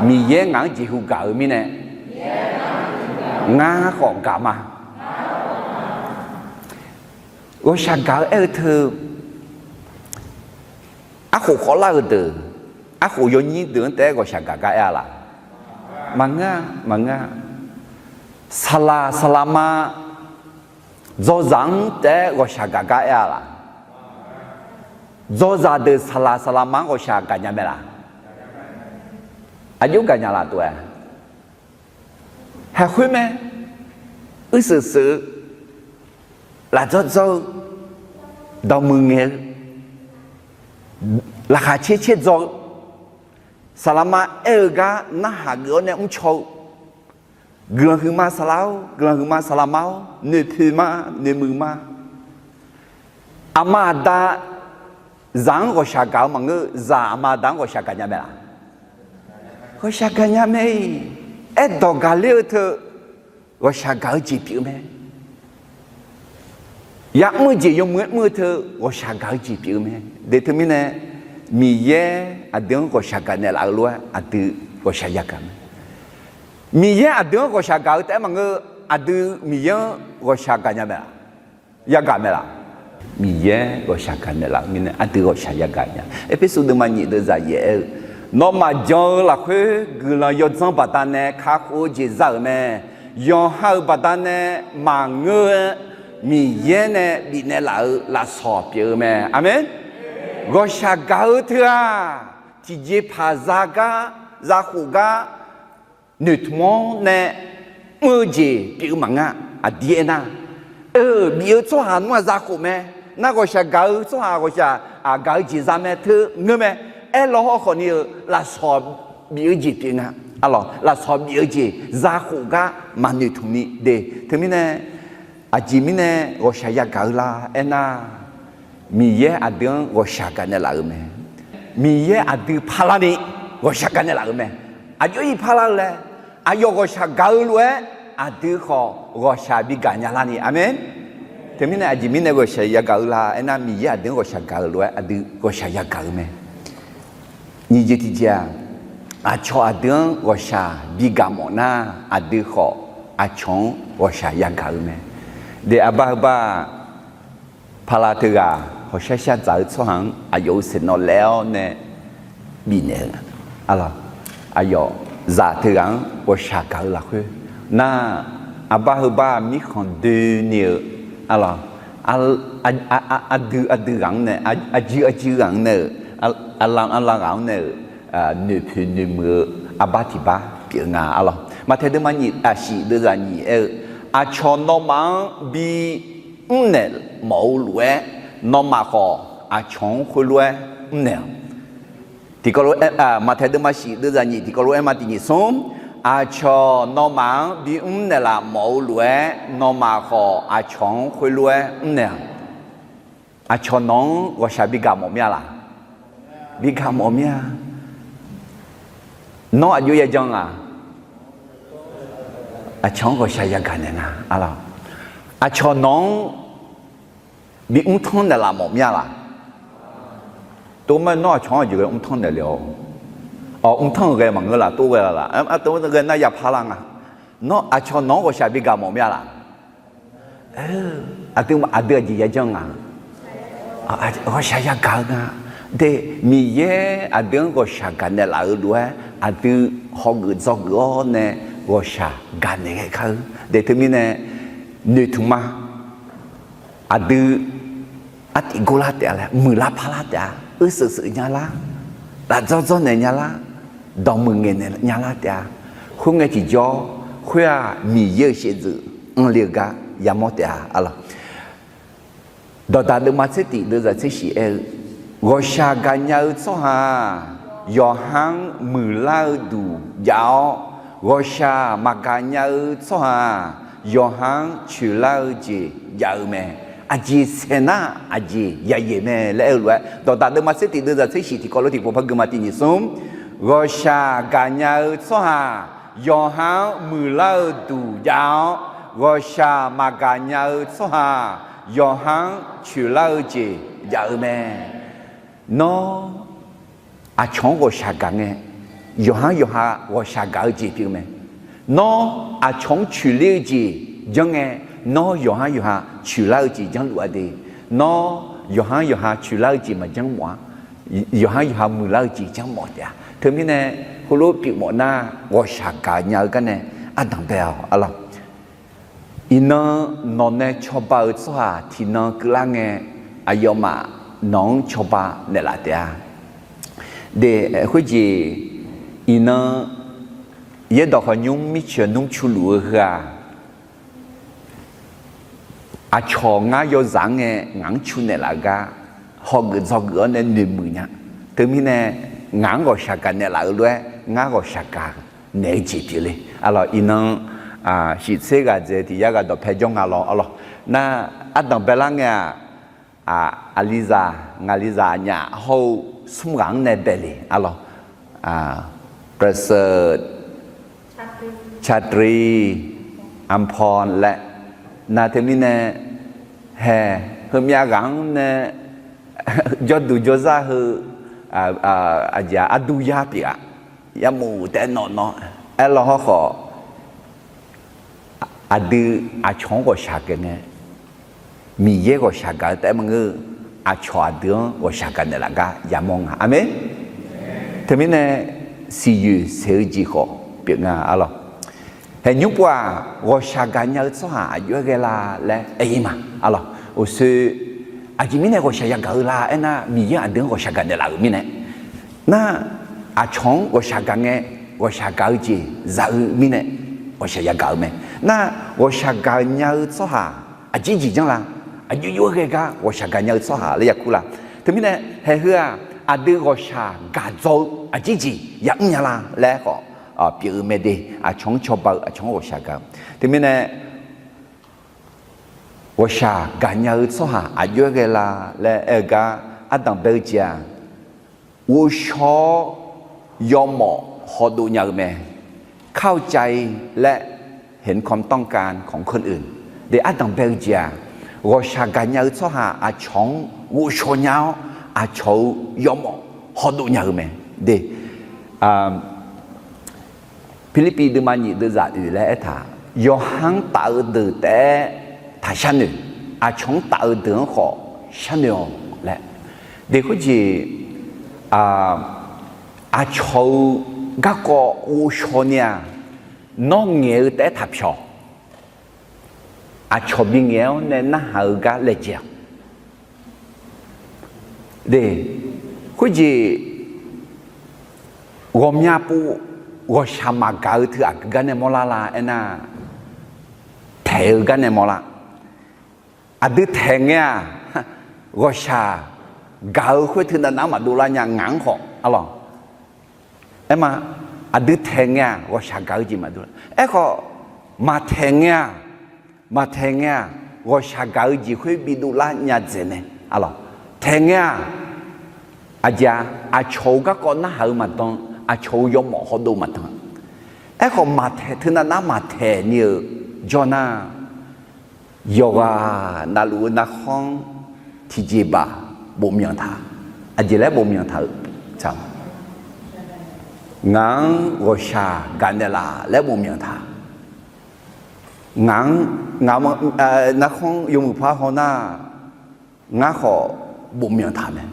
Miqyaer ngaq-anr jeqhu gaq-eu mirnae, ngar khawf gaq ma. Ghawqshaq gaq-eu aer-eu teu, arkhof khawvlar-eu deuq, arkhof yawnyir deuq-anr taef-aer ghawqshaq gaq gar aer-a laq? Maqngeur-a, maqngeur-a. Saqlaq saqlaqma dzawzaq-anr taef-aer ghawqshaq gaq gar aer-a laq? Dzawzaq deuq saqlaq saqlaqma-anr ghawqshaq gaqnya mae laq? Aqjox gaqnya laf tof-aer, haeq khoer mae. Uirseuq seuq-eu, laf dzawr dzawr-eu, dawqmuiq ngaeq-eu, laqkhaq caer caer dzaw-eu, saqlaqma aer-eu gar narhaq geuf-awr nae mrcaw-eu, guiqlanq huiqma saqlaq-or, guiqlanq huiqma saqlaqma-or, noeqpoeq ma, noeqmuiq ma. Aqma aqda zaq-anr ghawqshaq gaq-eu maqngeur, zaq aqma aqda-anr ghawqshaq gaqnya mae laq? Ghawqshaq gaqnya mae-iq, aerdawq gaqler-eu teu ghawqshaq gaq-eu jeq pyeuf-eu mae. Ya'mr-eu jeq yawmuiq-aer mr-eu teu ghawqshaq gaq-eu jeq pyeuf-eu mae. De teumirnae, Miqyaer aqdui-anr ghawqshaq gaqnaeq laf-eu lof-aer aqdui ghawqshaq yagaq mae. Miqyaer aqdui-anr ghawqshaq gaq-eu taef-aer maqngeur, aqdui Miqyaer-anr ghawqshaq gaqnya mae laq? Yagaq mae laq? Miqyaer ghawqshaq gaqnaeq laf-eu mirnae aqdui ghawqshaq yagaq nya. Erpersu deuvma nyiq deuvzaq yaef aer-eu, nawmaf jan-eu lafkhoer guiqlanq yawdzanr baqdanae kakhof-eu jeq za-euq mae. Yanqha-euq baqdanae maqngeur-aer Miqyaer nae bifnaeq laf-eu lafsawq pyeuf-eu mae. Aqmeq. Ghawqshaq gaq-eu teu-aq, tiqjeqpaq za gar, zakhof gar, noeqtmq-awr nae mr-eu jeq pyeuf-eu maqngeur. Aqdir aernar, eu, bif-eu tsawrhaq nmr-aq zakhof mae. Nar ghawqshaq gaq-eu tsawrhaq ghawqshaq gaq-eu jeq za mae teu ngeur mae. Aerlaw hawrkhawf ni-eu lafsawq bif-eu jeq pyeuf nga. Arlawq, lafsawq bif-eu jeq zakhof gar maqnoeqtmq ni de. Teumirnae, aqjeq mirnae ghawqshaq yagaq-eu la aernar, Miqyaer aqdui-anr ghawqshaq gaqnaeq laf-euq mae. Miqyaer aqdui parlarni ghawqshaq gaqnaeq laf-euq mae. Aqjox-ir parlar-eu laer, aqyawf ghawqshaq gaq-eu lof-aer aqdui khawf ghawqshaq bigaq nya larni. Aqmeq. Teumirnae aqjeq mirnae ghawqshaq yagaq-eu la aernar, Miqyaer aqdui-anr ghawqshaq gaq-eu lof-aer aqdui ghawqshaq yagaq-eu mae. Nyiq jeq tiqjeq-aq, aqcawq aqdui-anr ghawqshaq bigaq mawf nar, aqdui khawf aqcawq-anr ghawqshaq yagaq-eu mae. De, arbar heubar-aq, pala teughaq hawqshar shar dzaq-eu tsawrhaq-anr aqyawf-euq saeqnawv laef-awr nae bifnaeq-eu nga. Arlawq, aqyawf zaq teughaq-anr ghawqshaq gaq-eu lafkhoer nar, arbar heubar mirkhanq doeni-eu, arlawq, aqdui aqdui ghaq-anr nae, aqjir aqjir ghaq-anr nae-euq, arlam arlam ghaq-anr nae-euq, noeqpoeq noeqmuiq-eu arbar tiq bar pyeuf nga. Arlawq, Maqtaeq deuvma nyiq, aqshiq deuvzaq nyiq aer-eu, aqcawq nawmaf-anr bi mrnaeq mawf-eu lof-aer, nawmaf khawf aqcawq-anr khoerlof-aer mrnaeq-awq. Tiqkawv lof-aer, Maqtaeq deuvma shif deuvzaq nyiq tiqkawv lof-aer ma tiq nyiq smr, aqcawq nawmaf-anr bimr naeqlaf mawf-eu lof-aer, nawmaf khawf aqcawq-anr khoerlof-aer mrnaeq-awq. Aqcawq nawq-anr ghawqshaq bigaq mawf mir-a laq? Bigaq mawf mir-a. Nawr aqjox yajan-a? Aqcawq-anr ghawqshaq yagaq naeq nga. Aqcawq nawq-anr bimr tanr naeqlaf mawf mir-a laq? Tov ma, nawr aqcawq-anr aqjeq ghae mr tanr naeq le-awq. Awq, mr tanr-eu ghae maqngeur laf, tov ghae laf laf, tov ghae nar yapar lar nga. Nawr aqcawq nawq-anr ghawqshaq bigaq mawf mir-a laq? Aqdui, aqdui aqjeq yajanr nga. Ghawqshaq yagaq-eu nga. De, Miqyaer aqdui-anr ghawqshaq gaqnaeq laf-eu lof-aer, aqdui hawgeuf dzawgeuf-awr nae ghawqshaq gaqnaeq ghae kar-eu. De, teumirnae noeqtmq ma. Aqdui artif gorlar taef-a laer, muiqlar parlar taef-a, uirseuq seuq nya lar, lafdzawr dzawrnaeq nya lar, dawqmuiq ngaeqnaeq nya lar taef-a. Khoerngae tiqjawr, khoer-aq Miqyaer-euq shaevdzeuf anr le-eu gar yamawr taef-a arlawq. Dawqdaq deuvma tser tif deuvzaq tser shif aer-eu, ghawqshaq gaqnya-eu tsawrhaq-aq, yawqha-anr muiqlar-eu duq jav-awr, ghawqshaq maqgaq nya-eu tsawrhaq-aq, yawqha-anr coeqlar-eu jeq jav-eu mae. Aqjeq saeqnar aqjeq yayaeq mae laer aer-eu lof-aer, dawqdaq deuvma tser tif deuvzaq tser shif tiqkawv lof tiqpov par gui ma tiq nyiq smr. Ghawqshaq gaqnya-eu tsawrhaq-aq, yawqha-anr muiqlar-eu duq jav-awr, ghawqshaq maqgaq nya-eu tsawrhaq-aq, yawqha-anr coeqlar-eu jeq jav-eu mae. Nawr aqcawq-anr ghawqshaq gaq ngae, yawqha-anr yawqha ghawqshaq gaq-eu jeq pyeuf-eu mae. Nawr aqcawq-anr coeqler-eu jeq janr ngae, nawr yawqha-anr yawqha coeqlar-eu jeq janrluf-a de. Nawr yawqha-anr yawqha coeqlar-eu jeq maqjanr mawf-a. Yawqha-anr yawqha muiqlar-eu jeq janrmawf taef-a. Teumirnae heulof pyeufmawf nar, ghawqshaq gaqnya-eu garnae ardanq bae-awq arlawq. Iqnan nawq nae cawba-eu tsawrhaq tiqnan keuvlar ngae, aqyawfmaf nawq-anr cawba naeqlaf taef-a. De, khoerjeq iqnan yaerdawq khawqnymr mirceuq nmr cu luf-eu heu-aq, aqcawq ngar yawzaq-anr ngae ngaq-anr cu naeqlaf-eu gar hawgeuf dzawgeuf-awr nae noeqmuiq nya. Teumirnae ngaq-anr ghawqshaq gaq naeqlaf-eu lof-aer ngar ghawqshaq gaq naeq-eu jeq pyeufle arlawq. Iqnan shiftser ghaqdzaeq tiq yar ghaq dawqpae jawr nga lawr arlawq. Nar, ardanq baelar ngae-aq, aqlizaq ngaqlizaq aqnyaf hawr-eu smr ghaq-anr nae bae le arlawq. ประเสริฐ ชาตรี อำพร laer, nar teumirnae hae, heumyav ghaq-anr nae jawrduq jawrzar heu aqjeq-aq ardur yar pyeuf-a. Yarmuf taef-aer nawq nawr aerlawr hawrkhawf, aqdui aqcawq-anr ghawqshaq gaq ngae, Miqyaer ghawqshaq gaq-eu taef-aer maqngeur-eu, aqcawq aqdui-anr ghawqshaq gaq naeqlaf gar yamawr nga. Aqmeq. Teumirnae siqyoeq saeq-eu jeq khawf pyeuf nga arlawq. Haeqnymr pov-aq, ghawqshaq gaqnya-eu tsawrhaq aqjox-aer ghae la laer aer-ir ma arlawq. Uqshoe aqjeq mirnae ghawqshaq yagaq-eu la aernar, Miqyaer aqdui-anr ghawqshaq gaq naeqlaf-euq mirnae. Nar, aqcawq-anr ghawqshaq gaq ngae, ghawqshaq gaq-eu jeq za-eu mirnae ghawqshaq yagaq-eu mae. Nar, ghawqshaq gaqnya-eu tsawrhaq aqjeq jeq janr la? Aqjox jox-aer ghae gar ghawqshaq gaqnya-eu tsawrhaq laer yakur la? Teumirnae haeq heu-aq, aqdui ghawqshaq gaq dzaw-eu aqjeq jeq yamr nya la laer khawf pyeuf-eu mae de. Aqcawq-anr cawba-eu, aqcawq-anr ghawqshaq gaq-eu. Teumirnae ghawqshaq gaqnya-eu tsawrhaq aqjox-aer ghae la laer aer-eu gar ardanq bae-eu jeq-aq, ghovshaw-awr yawmawf hawdov nya-eu mae. เข้าใจ และเห็นความต้องการของคนอื่น de. Ardanq bae-eu jeq-aq, ghawqshaq gaqnya-eu tsawrhaq aqcawq-anr ghovshaw nya-awr, aqcawq-euq yawmawf hawdov nya-eu mae de. Pirlirpiv deuvma nyiq deuvzaq oeq laer aertaq, yawqha-anr taf-eu deuq taef-aer taqshar noeq, aqcawq-anr taf-eu deuq-anr khawf sharnoeq-awq laer. De khoerjeq, aqcawq-euq garkawv ghovshaw ni-aq, nawr ngaeq-eu taef-aer taqpyawq. Aqcawq bingaeq-awr nae narhaq-eu gar laejae-awq. De, khoerjeq ghawqmya pov ghawqshaq maqgaq-eu teu aqgeu gar nae mawrlar la aernar, taeq-eu gar nae mawrlar. Aqdui taeq ngae-aq, ghawqshaq gaq-eu khoer teu navnav maqdov lar nya ngaq-anr khawf arlawq. Aerma, aqdui taeq ngae-aq ghawqshaq gaq-eu jeq maqdov lar. Aerkhawf, maqtaeq ngae-aq, maqtaeq ngae-aq ghawqshaq gaq-eu jeq khoer bidov lar nya dzaeq mae arlawq. Taeq ngae-aq, aqjeq-aq, aqcawq-euq garkawv narhaq-eu maqdan, aqcawq-euq yawmawf hawdov maqdan. Aerkhawf, maqtaeq, teu navnav maqtaeq ni-euq jawr nar, yawqghaq navluf-eu narkhanr tiqjeq baq bofmyanq taq. Aqjeq laer bofmyanq taq-eu, ngaq-anr ghawqshaq gaqnaeq laf laer bofmyanq taq. Ngaq-anr, ngaq-anr narkhanr yawmuiq par haw nar, ngar khawf bofmyanq taq mae.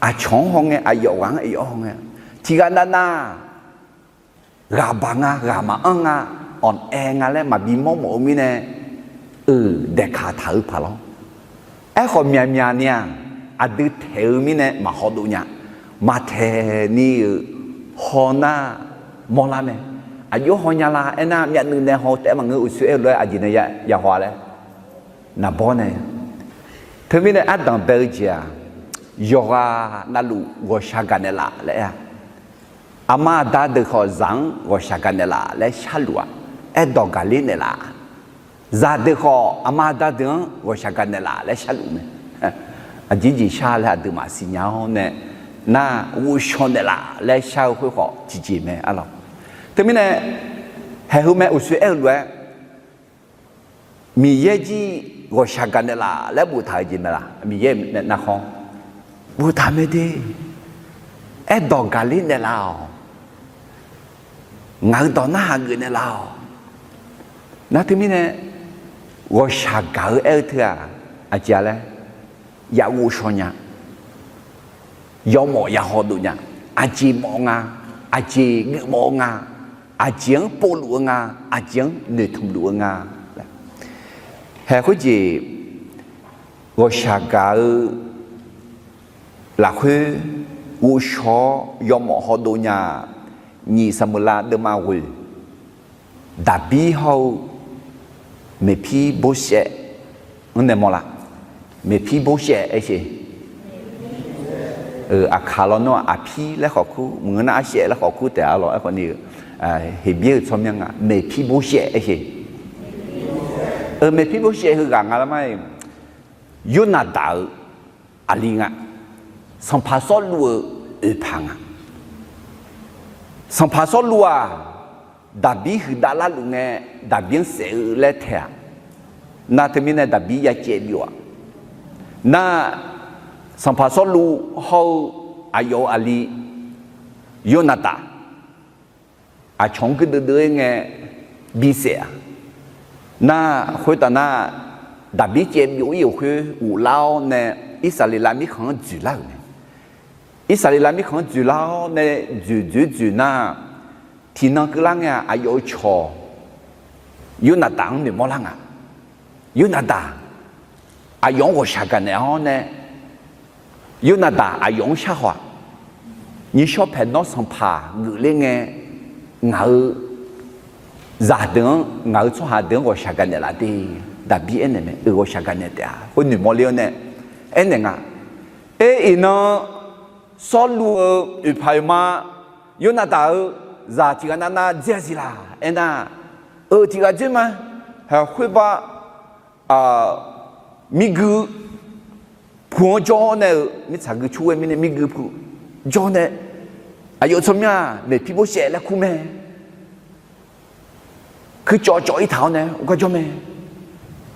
Aqcawq-anr haw ngae, aqyawf ghaq-anr aqyawf haw ngae, tiqghaq navnav ghaq baq nga, ghaq maqanr nga, awq aer nga laer maqbi mawrmawf-eu mirnae, euq daeqkaq taq-eu paq lawr. Aerkhawf myaqmyaq ni-aq, aqdui taeq-eu mirnae maqhaw dov nya. Maqtaeq ni-euq haw nar mawrlar mae. Aqjox haw nya la aernar, myavnuiv nae haw-eu taef-aer maqngeur, uqshoe aer-eu lof-aer aqjeq nae ya haw-a laer naqbawr nae. Teumirnae ardanq bae-eu jeq-aq, yawqghaq navluf ghawqshaq gaq naeqlaf laer aer-a. Aqma aqda deuq khawf zaq-anr ghawqshaq gaq naeqlaf laer sharluf-aq, aerdawq gaqler naeqlaf. Zaqdeuq khawf aqma aqda deuq-anr ghawqshaq gaq naeqlaf laer sharluf mae. Aqjeq jeq shar laer aqduimaf siqnya-awr nae, nar ghovshaw naeqlaf laer shar-eu khoer khawf tiqjeq mae arlawq. Teumirnae, haeq heu mae, uqshoe aer-eu lof-aer, Miqyaer jir ghawqshaq gaq naeqlaf laer boftaq-eu jeq mae laq? Miqyaer navkhanr boftaq mae de. Aerdawq gaqler naeqlaf-awq. Ngaq-euq dawq narhaq geuf naeqlaf-awq. Nar teumirnae, ghawqshaq gaq-eu aer-eu teu-aq, aqjeq-a laer, ya ghovshaw nya, yawmawf ya haw dov nya, aqjeq mawf nga, aqjeq geufmawf-eu nga, aqjeq-anr povluf-eu nga, aqjeq-anr noeqtmq luf-eu nga. Haeq khoerjeq ghawqshaq gaq-eu lafkhoer ghovshaw-awr yawmawf haw dov nya-a. Nyiq Saqmeuqlav deuvma ghoeq, Daqbir hawr-eu Meqpirboshaev-anr nae mawrlar. Meqpirboshaev aer sher. Aqkaq lawnmr-aq, Aqpir laer khawf kur, maqngeur nar Arshaev laer khawf kur taef-a lawq. Aerkhawf ni-eu, Heqbyaer-euq tsawrmyanr nga, Meqpirboshaev aer sher. Meqpirboshaev heughaq nga lar ma-iq, Yornaqdaq-euq aqli nga. Sanqpaq Sawrluv-euq oeqpaq nga. Sanqpaq Sawrluv-aq, Daqbir huiqdav larluf ngae, Daqbir-anr saef-eu laer taeq-aq, nar teumirnae Daqbir ya caev byov-aq, nar Sanqpaq Sawrluv hawr-eu aqyawf-euq aqli Yornaqdaq aqcawq-anr guirdeuv deuv-ir ngae bisaef-a. Nar khoertav nar, Daqbir caev byov-ir-euq khoer ghoflar-awr nae, Irsaqleqlav mirkhanq-anr dzoeqlar-euq mae. Irsaqleqlav mirkhanq-anr dzoeqlar-awr nae, dzoeqdzoeq dzoeq nar, tiqnan keuvlar ngae-aq, aqyawf-euq cawq Yornaqdaq-anr noeqmawr lar nga. Yornaqdaq aqyawf-anr ghawqshaq gaq naeq-awr nae, Yornaqdaq aqyawf-anr sharhaw-aq, Nymrshawr paeq nawr sanqpaq geufler ngae, ngaq-euq zaqdeuq-anr, ngaq-euq tsawrhaq deuq-anr ghawqshaq gaq naeqlaf de. Daqbir aernaeq mae, euq ghawqshaq gaq naeq taef-a. Khoer noeqmawr ler-awr nae aernaeq nga. Aer, iqnan Sawrluv-euq oeqpaq oeqma, Yornaqdaq-euq zaq tiqghaq navnav dzer-a siq laq aernar, euq tiqghaq dzer ma. Khoerbar mirgui pu-anr jawr-awr nae-euq, mirtsaq gui cur ghae mirnae mirgui pu jawr nae, aqyawf tsawrmyanr-aq Meqpirboshaev laer kur mae. Kuircawv cawv-ir taq-awr nae ur gar jawr mae.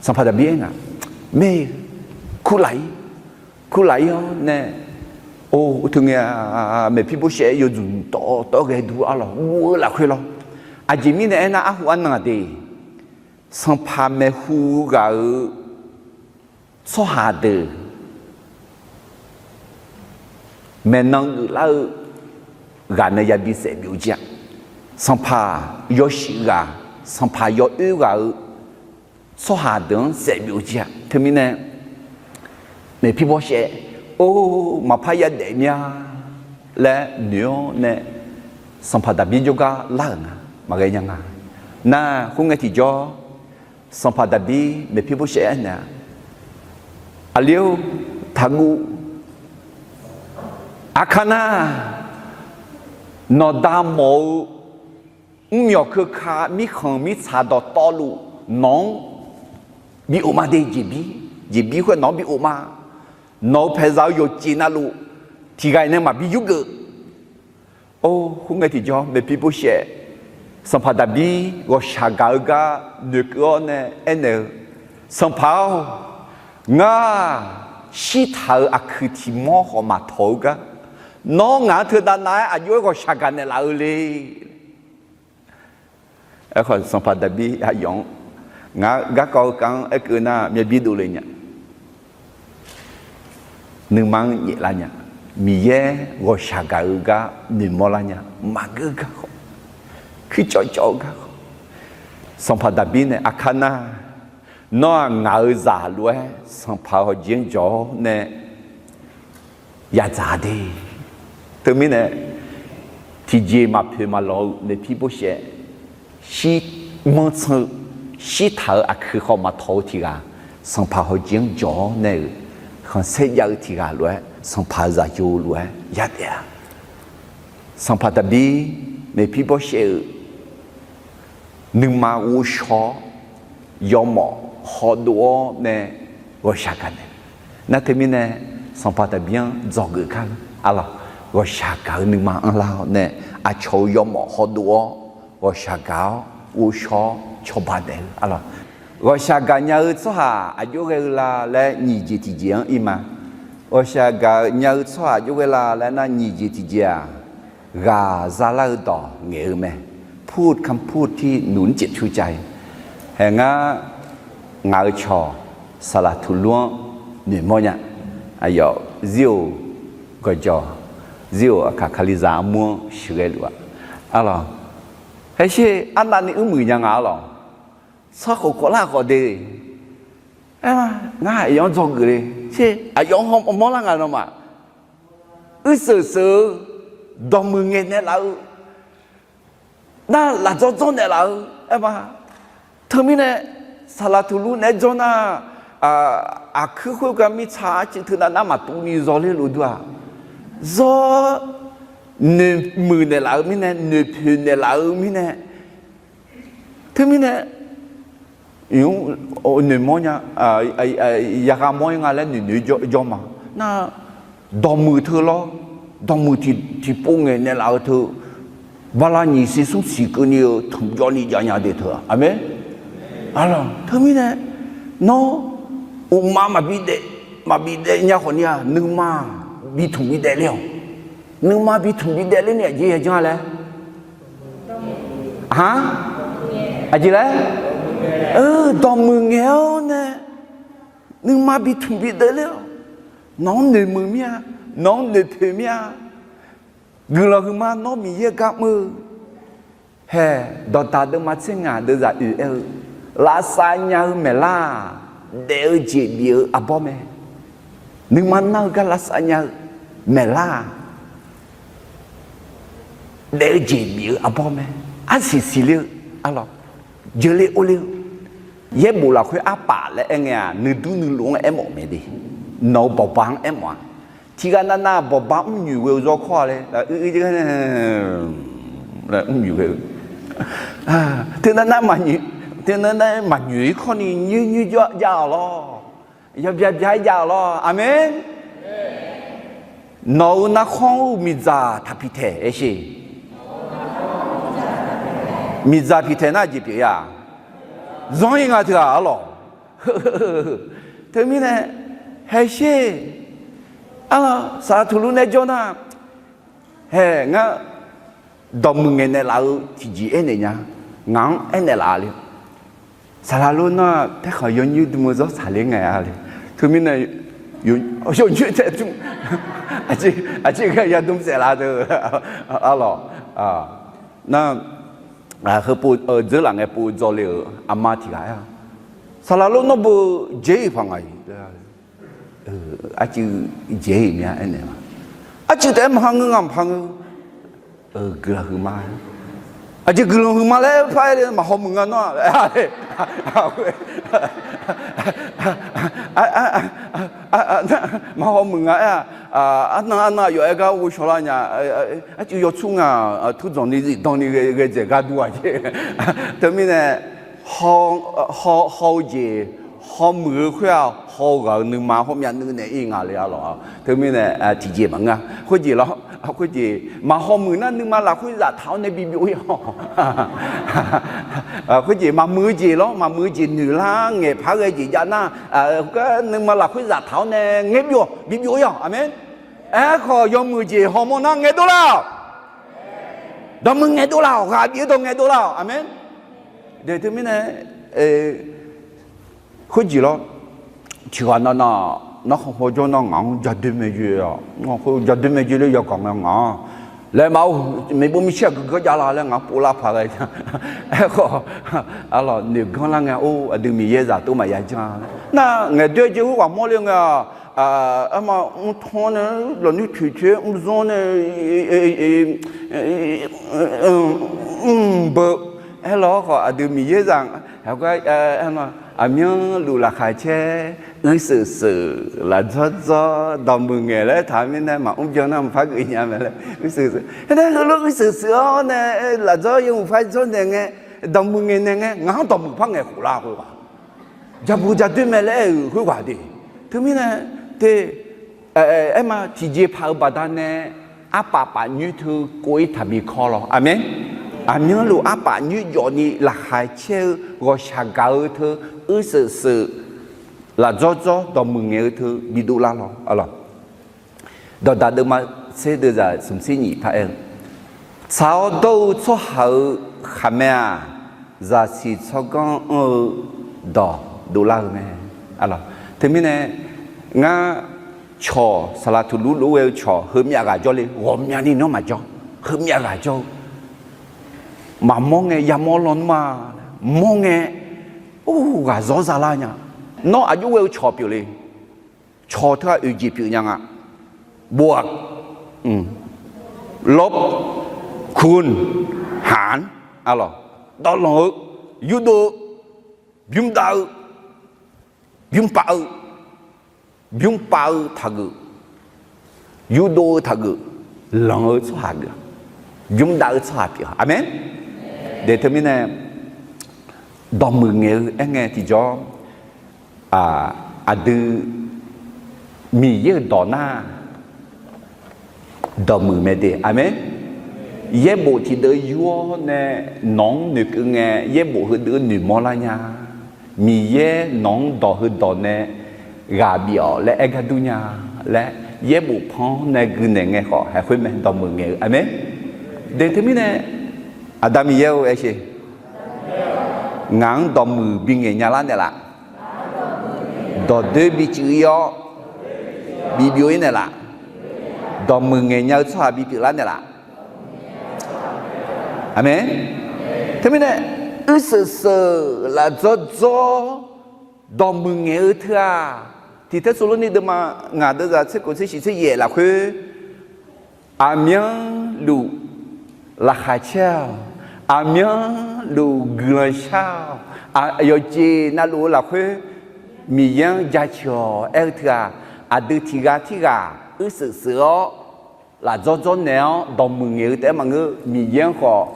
Sanqpaq Daqbir aer nga, mae, kurlaf-ir, kurlaf-ir-awr nae, or, uqteu ngae-a, Meqpirboshaev yawdzmq tawv tawv ghae dur arlawq, guv-eu lafkhoer lawr. Aqjeq mirnae aernar, arhu arnan-aq de, sanqpaq maeqhu ghaq-euq tsawrhaq deuq maeqnan geuflar-eu ghaq nae yabi saef byov jir-a. Sanqpaq yawshuif ghaq, sanqpaq yawoer ghaq-euq tsawrhaq deuq-anr saef byov jir-a. Teumirnae, Meqpirbawr shaev, or, maqpar yadaef mir-a laer noeq-awr nae, sanqpaq Daqbir jawrgar lar-euq nga, maqghae nya nga. Nar, khoerngae tiqjawr, sanqpaq Daqbir Meqpirbawr shaev aernaeq-a, Aqli-or, taqguv. Aqkar nar, nawqda mawf-eu mrmyawq keuka mirkhanq mirtsaq dawqtawvluf nawq-anr bi of ma de, jeqbir, jeqbir khoer nawq-anr bi of ma. Nawq-euq paeqzaq-eu yawqjeq navluf tiqghaq-iq nae maqbi yurgeuf. Or, khoerngae tiqjawr Meqpirbawr shaev, sanqpaq Daqbir ghawqshaq gaq-eu gar noeqkeuv-awr nae aernaeq-eu, Sanqpaq-or, ngar shirtaq-euq aqkuiq tiq mawr khawf maqtawq-eu gar, nawr ngaq-anr teudav nav-aer aqjox-aer ghawqshaq gaq naeqlaf-eu le. Aerkhawf, sanqpaq Daqbir aqyawf-anr, Ngaq-euq garkawv-eu kar-anr aerkeuv nar, myavbir dovle nya. Nuima-anr nyaeflar nya. Miqyaer ghawqshaq gaq-eu gar noeqmawr lar nya. Maqgeur gar khawf, kuircawv cawv-eu gar khawf, sanqpaq Daqbir nae Aqkar nar, nawr-aq ngaq-euq zaq lof-aer sanqpaq-euq hawqjeq-anr jawq-awr nae yadzaq de. Teumirnae, tiqjeq maqpoeq maqlawq-eu Meqpirbawrshaq, shirmanr tsanr-eu, shirtaq-eu aqkuir khawf maqtawq-eu tiq ghaq, sanqpaq hawqjeq-anr jawq-awr nae-euq khanqsaer jav-eu tiq ghaq lof-aer, sanqpaq-euq zaqyo lof-aer yadaef-a. Sanqpaq Daqbir, Meqpirbawrshaq-euq nuima ghovshaw-awr, yawmawf hawdov-awr nae ghawqshaq gaq naeq. Nar teumirnae, sanqpaq Daqbir-anr dzawgeuf kar-eu arlawq, ghawqshaq gaq-eu nuima anrlar-awr nae, aqcawq-euq yawmawf hawdov-awr, ghawqshaq gaq-awr ghovshaw-awr cawba naeq-eu arlawq. Ghawqshaq gaqnya-eu tsawrhaq aqjox ghae-eu la laer nyiq jeq tiqjeq-anr ir ma. Ghawqshaq gaqnya-eu tsawrhaq aqjox ghae la laer nar, nyiq jeq tiqjeq-aq, ghaq zalar-eu dawq ngaeq-eu mae. พูดคำพูดที่หนุนจิตชูใจ. Hae ngar, ngaq-euq cawq, saqlaq tuqlur-anr noeqmawr nya. Aqyawf zir-euq gawqjawq, zir-euq aqkaq Kalizaq armur-anr sheuqghae luf-a. Arlawq, haesher arnavni uirmuiq nya nga arlawq. Sarkhof kawvlar khawf de. Aer ma, ngar aqyawf-anr dzawgeuf le. Sher, aqyawf-anr hawmawr lar nga nawmaf. Uirseuq seuq-eu, dawqmuiq ngaeq naeq laf-eu, nar lafdzawr dzawr naeq laf-eu, aer ma. Teumirnae, saqlaq tuqlur naeq-aer jawr nar, aqkuir khoergar mirtsaq arcuiv teunav nar maqtuv ni zawler luf dur-aq, zawr, noeqmuiq naeqlaf-eu mirnae, noeqpoeq naeqlaf-eu mirnae, teumirnae, noeqmawr nya, yagha mawr-ir nga laer noeqnoeq jawr ma. Nar, dawqmuiq teu lawr, dawqmuiq tiqpov ngaeq naeqlaf-eu teu, bala nyiq siq smr siq keuvni-eu tmq jawrni jav nya de teu-aq. Aqmeq. Arlawq, teumirnae, nawr, uqma maqbi daef, maqbi daef nya khawfni-aq, nuima bi tmq bi daef ler-awq. Nuima bi tmq bi daef lerni aqjeq yajanr laer, a, aqjeq laer, dawqmuiq ngaeq-awr nae, nuima bi tmq bi daef ler-awq. Nawq-anr noeqmuiq mir-a, nawq-anr noeqpoeq mir-a. Guiqlanq huiqma nawr Miqyaer gar mr-eu. Hae, dawqdaq deuvma tser ngaq deuvzaq oeq aer-eu, lavsav nya-eu maeqlar-aq, daef-eu jeq bif-eu arbawr mae. Nuima nar-eu gar lavsav nya-eu maeqlar-aq, daef-eu jeq bif-eu arbawr mae. Arsiq siqler-eu, arlawq, jeuqler orler-eu. Yaerbof lafkhoer arpaf laer aer ngae-aq, nuidur nuiluf-anr aermawf mae de. Nawq-euq bawqba-anr aermawf-a. Tiqghaq navnav bawqba mrnyoeq ghae-eu zawr kawr-a laer, mrnyoeq ghae-eu, teunav nar maqnyoeq, teunav nar maqnyoeq-ir kawrni nyoer nyoer jav-awq lawr. Yawbya bya-aer jav-awq lawr. Aqmeq. Nawq-euq narkhanr-eu miqdzaq taq piqtaeq aer sher. Miqdzaq piqtaeq nar jeq pyeuf-a. Zanr-ir nga teu-aq arlawq. Teumirnae, haesher, arlawq, saqlaq tuqlur nae jawr nar, hae ngar, dawqmuiq ngaeq naeqlaf-eu tiqjeq aernaeq nya. Ngaq-anr aernaeq laf-a le. Saqlaq lor nar-aq, paerkhanq yawnyoer dm-eu zawr saqler ngae-a le. Teumirnae, yawnyoer tae dm, aqjeq ghae yadm saef laf deuq, arlawq, nar, heupov dzeur laf ngae pov dzawle-euq aqma tiq ghaq aer-a, saqlaq lor nawr beu jeq-iq paq ngaq-iq, arcuiv jeq-iq mya aernaeq ma. Arcuiv taef-aer maqha ngeur nga maqpar ngeur. Guiqlanq huiqma, aqjeq guiqlanq huiqma laer par-aer le maqhaw muiq nga nawr-aq. Maqhaw muiq nga aer-a. Arnan arnan aqyawf aer gar ghovshaw lar nya. Arcuiv yawtsur nga, turdzanq ni zifdan ni ghae dzaeq gar dur-aq jeq. Teumirnae, haw-eu jeq, haw muiq-eu khoer-aq haw-eu ghaq-euq nuima hawmyav nuinaeq-ir nga le arlawq. Teumirnae tiqjeq maqngeur-a. Khoerjeq lawr, khoerjeq maqhaw muiq nar nuima lafkhoer zaftaq-awr nae bibyov-ir-awq. Khoerjeq maqmuiq-eu jeq lawr, maqmuiq-eu jeq noeqlar ngaeqpar ghae jeq jav nar, nuima lafkhoer zaftaq-awr nae ngaer byov-awq, bibyov-ir-awq. Aqmeq. Aerkhawf yawmuiq jeq hawmawr nar ngaeqdov lar-awq. Dawqmuiq ngaeqdov lar-awq, ghaq bif-eu dawq ngaeqdov lar-awq. Aqmeq. Teumirnae, Khoerjeq lawr, tiqghaq navnav narkhan hawjawr nar ngaq-anr jadoer maejoe-a, khoer jadoer maejoe ler yagaq nga ngaq-anr laer ma-or, maeqbov maeqshi aqgeu ganr jav la laer ngaq-anr pov lar paq ghae nya. Aerkhawf, arlawq noeq ganr lar ngae, or, aqdui Miqyaer zaq tov maqya janr-a. Nar ngaeq doer jeq khoerghaq mawrle ngae-aq, arma mrtanr nae lafnoer toeqtoer mrzanr nae mrbeu, aerlawq khawf aqdui Miqyaer zaq, aqmyanluf laqkhaq caer, uirseuq seuq, lafdzawr dzawr, dawqmuiq ngaeq laer taq mirnae maqmr byan nar mqpar geuf nya mae laer uirseuq seuq. Aernar heulof uirseuq seuq-awr nae lafdzawr yawmuiq par dzawrnaeq ngae, dawqmuiq ngaeq naeq ngae, ngaq-anr dawqmuiq par ngaeq khof lar khoerghaq, jabuq jadoer mae laer aer-euq khoerghaq de. Teumirnae te, aerma tiqjeqpaq-euq baqdanae arpaf paf nyoer teu kov-ir taqbi kawr lawr. Aqmeq. Aqmyanluf arpaf nyoer jawfni laqkhaq caer-eu ghawqshaq gaq-eu teu, uirseuq seuq, lafdzawr dzawr, dawqmuiq ngaeq-eu teu bidov lar lawr. Dawqdaq deuvma tser deuvzaq smq tser nyif par aer-eu, tsaq-awr dawr-eu tsawrhaq-euq khaqmae-aq, zaqsiq tsawrganr anr-eu dawq dovlar-eu mae. Teumirnae, ngar cawq saqlaq tuqluf lof-aer ghae-eu cawq heumyav ghaq jawrle, ghawqmyani nawr maqjawr, heumyav ghaq jawr-eu, maqmawr ngae yamawr lawnmr-a, mawr ngae, or, ghaq zawr zalar nya. Nawr aqjox ghae-eu cawq pyeufle. Cawq teu-aq oeq jeq pyeuf nya nga. Bof-aq, lawr, kun, haq, arlawq, dawvlanq-eu, yurdov-eu, bymrdav-eu, bymrpav-eu, bymrpav-eu taqgeuf, yurdov-eu taqgeuf, lanq-eu tsawrhaq geuf, bymrdav-eu tsawrhaq pyeuf. Aqmeq. De teumirnae, dawqmuiq ngaeq-eu aer ngae tiqjawr, aqdui Miqyaer-euq dawq nar, dawqmuiq mae de. Aqmeq. Yaerbof tiqdeuv yur-awr nae nawq-anr noeqkeuv ngae, yaerbof heudeuv noeqmawr lar nya. Miqyaer nawq-anr dawq heudawq nae ghaq bif-awq laer aer gar dur nya laer, yaerbof panr nae gui naeq ngae khawf haeq khoer mae dawqmuiq ngaeq-eu. Aqmeq. De teumirnae, Aqda Miqyaer-or aer sher. Ngaq-anr dawqmuiq bingaeq nya lar naeqlaf. Dawqdoer bicuf-ir-awr, bibyov-ir naeqlaf. Dawqmuiq ngaeq nya-eu tsawrhaq bipyeuf lar naeqlaf. Aqmeq. Teumirnae, uirseuq seuq, lafdzawr dzawr, dawqmuiq ngaeq-eu teu-aq, tiq Tersaqlorni deuvma ngaq deuvzaq tser khof tser shiq tser yaef lafkhoer, aqmyanluf laqkhaq caer-awq, aqmyanluf guiqlanq shar-awq, yawqjeq navluf-eu lafkhoer Miqyaer-anr jaceuq-awq aer-eu teu-aq, aqdui tiqghaq tirghaq uirseuq seuq-awr, lafdzawr dzawr naeq-awr dawqmuiq ngaeq-eu taef-aer maqngeur, Miqyaer-anr khawf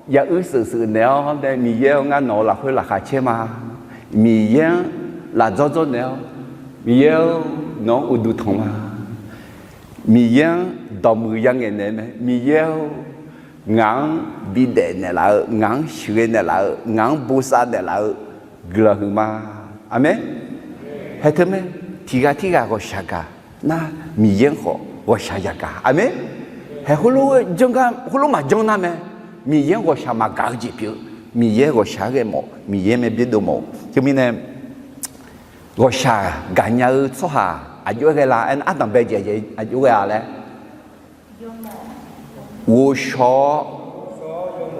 ya uirseuq seuq naeq-awr nae, Miqyaer-or, ngar nawq-eu lafkhoer laqkhaq caer ma. Miqyaer-anr lafdzawr dzawr naeq-awr, Miqyaer-or, nawq-anr uqduq tanq ma. Miqyaer-anr dawqmuiq yangaeq naeq mae. Miqyaer-or, ngaq-anr bidaef naeqlaf-eu, ngaq-anr sheuqghae naeqlaf-eu, ngaq-anr bosav naeqlaf-eu guiqlanq huiqma. Aqmeq. Haeq teu mae, tiqghaq tirghaq ghawqshaq gaq nar, Miqyaer-anr khawf ghawqshaq yagaq. Aqmeq. Haeq khoerlof janr gar, khoerlof maqjanr nar mae, Miqyaer-anr ghawqshaq maqgaq-eu jeq pyeuf-eu. Miqyaer ghawqshaq-aer ghae mawf, Miqyaer mae byaerdov mawf-eu. Teumirnae, ghawqshaq gaqnya-eu tsawrhaq aqjox-aer ghae la aernar, ardanqbae jeq aqjox-aer ghae-a laer, ghovshaw-awr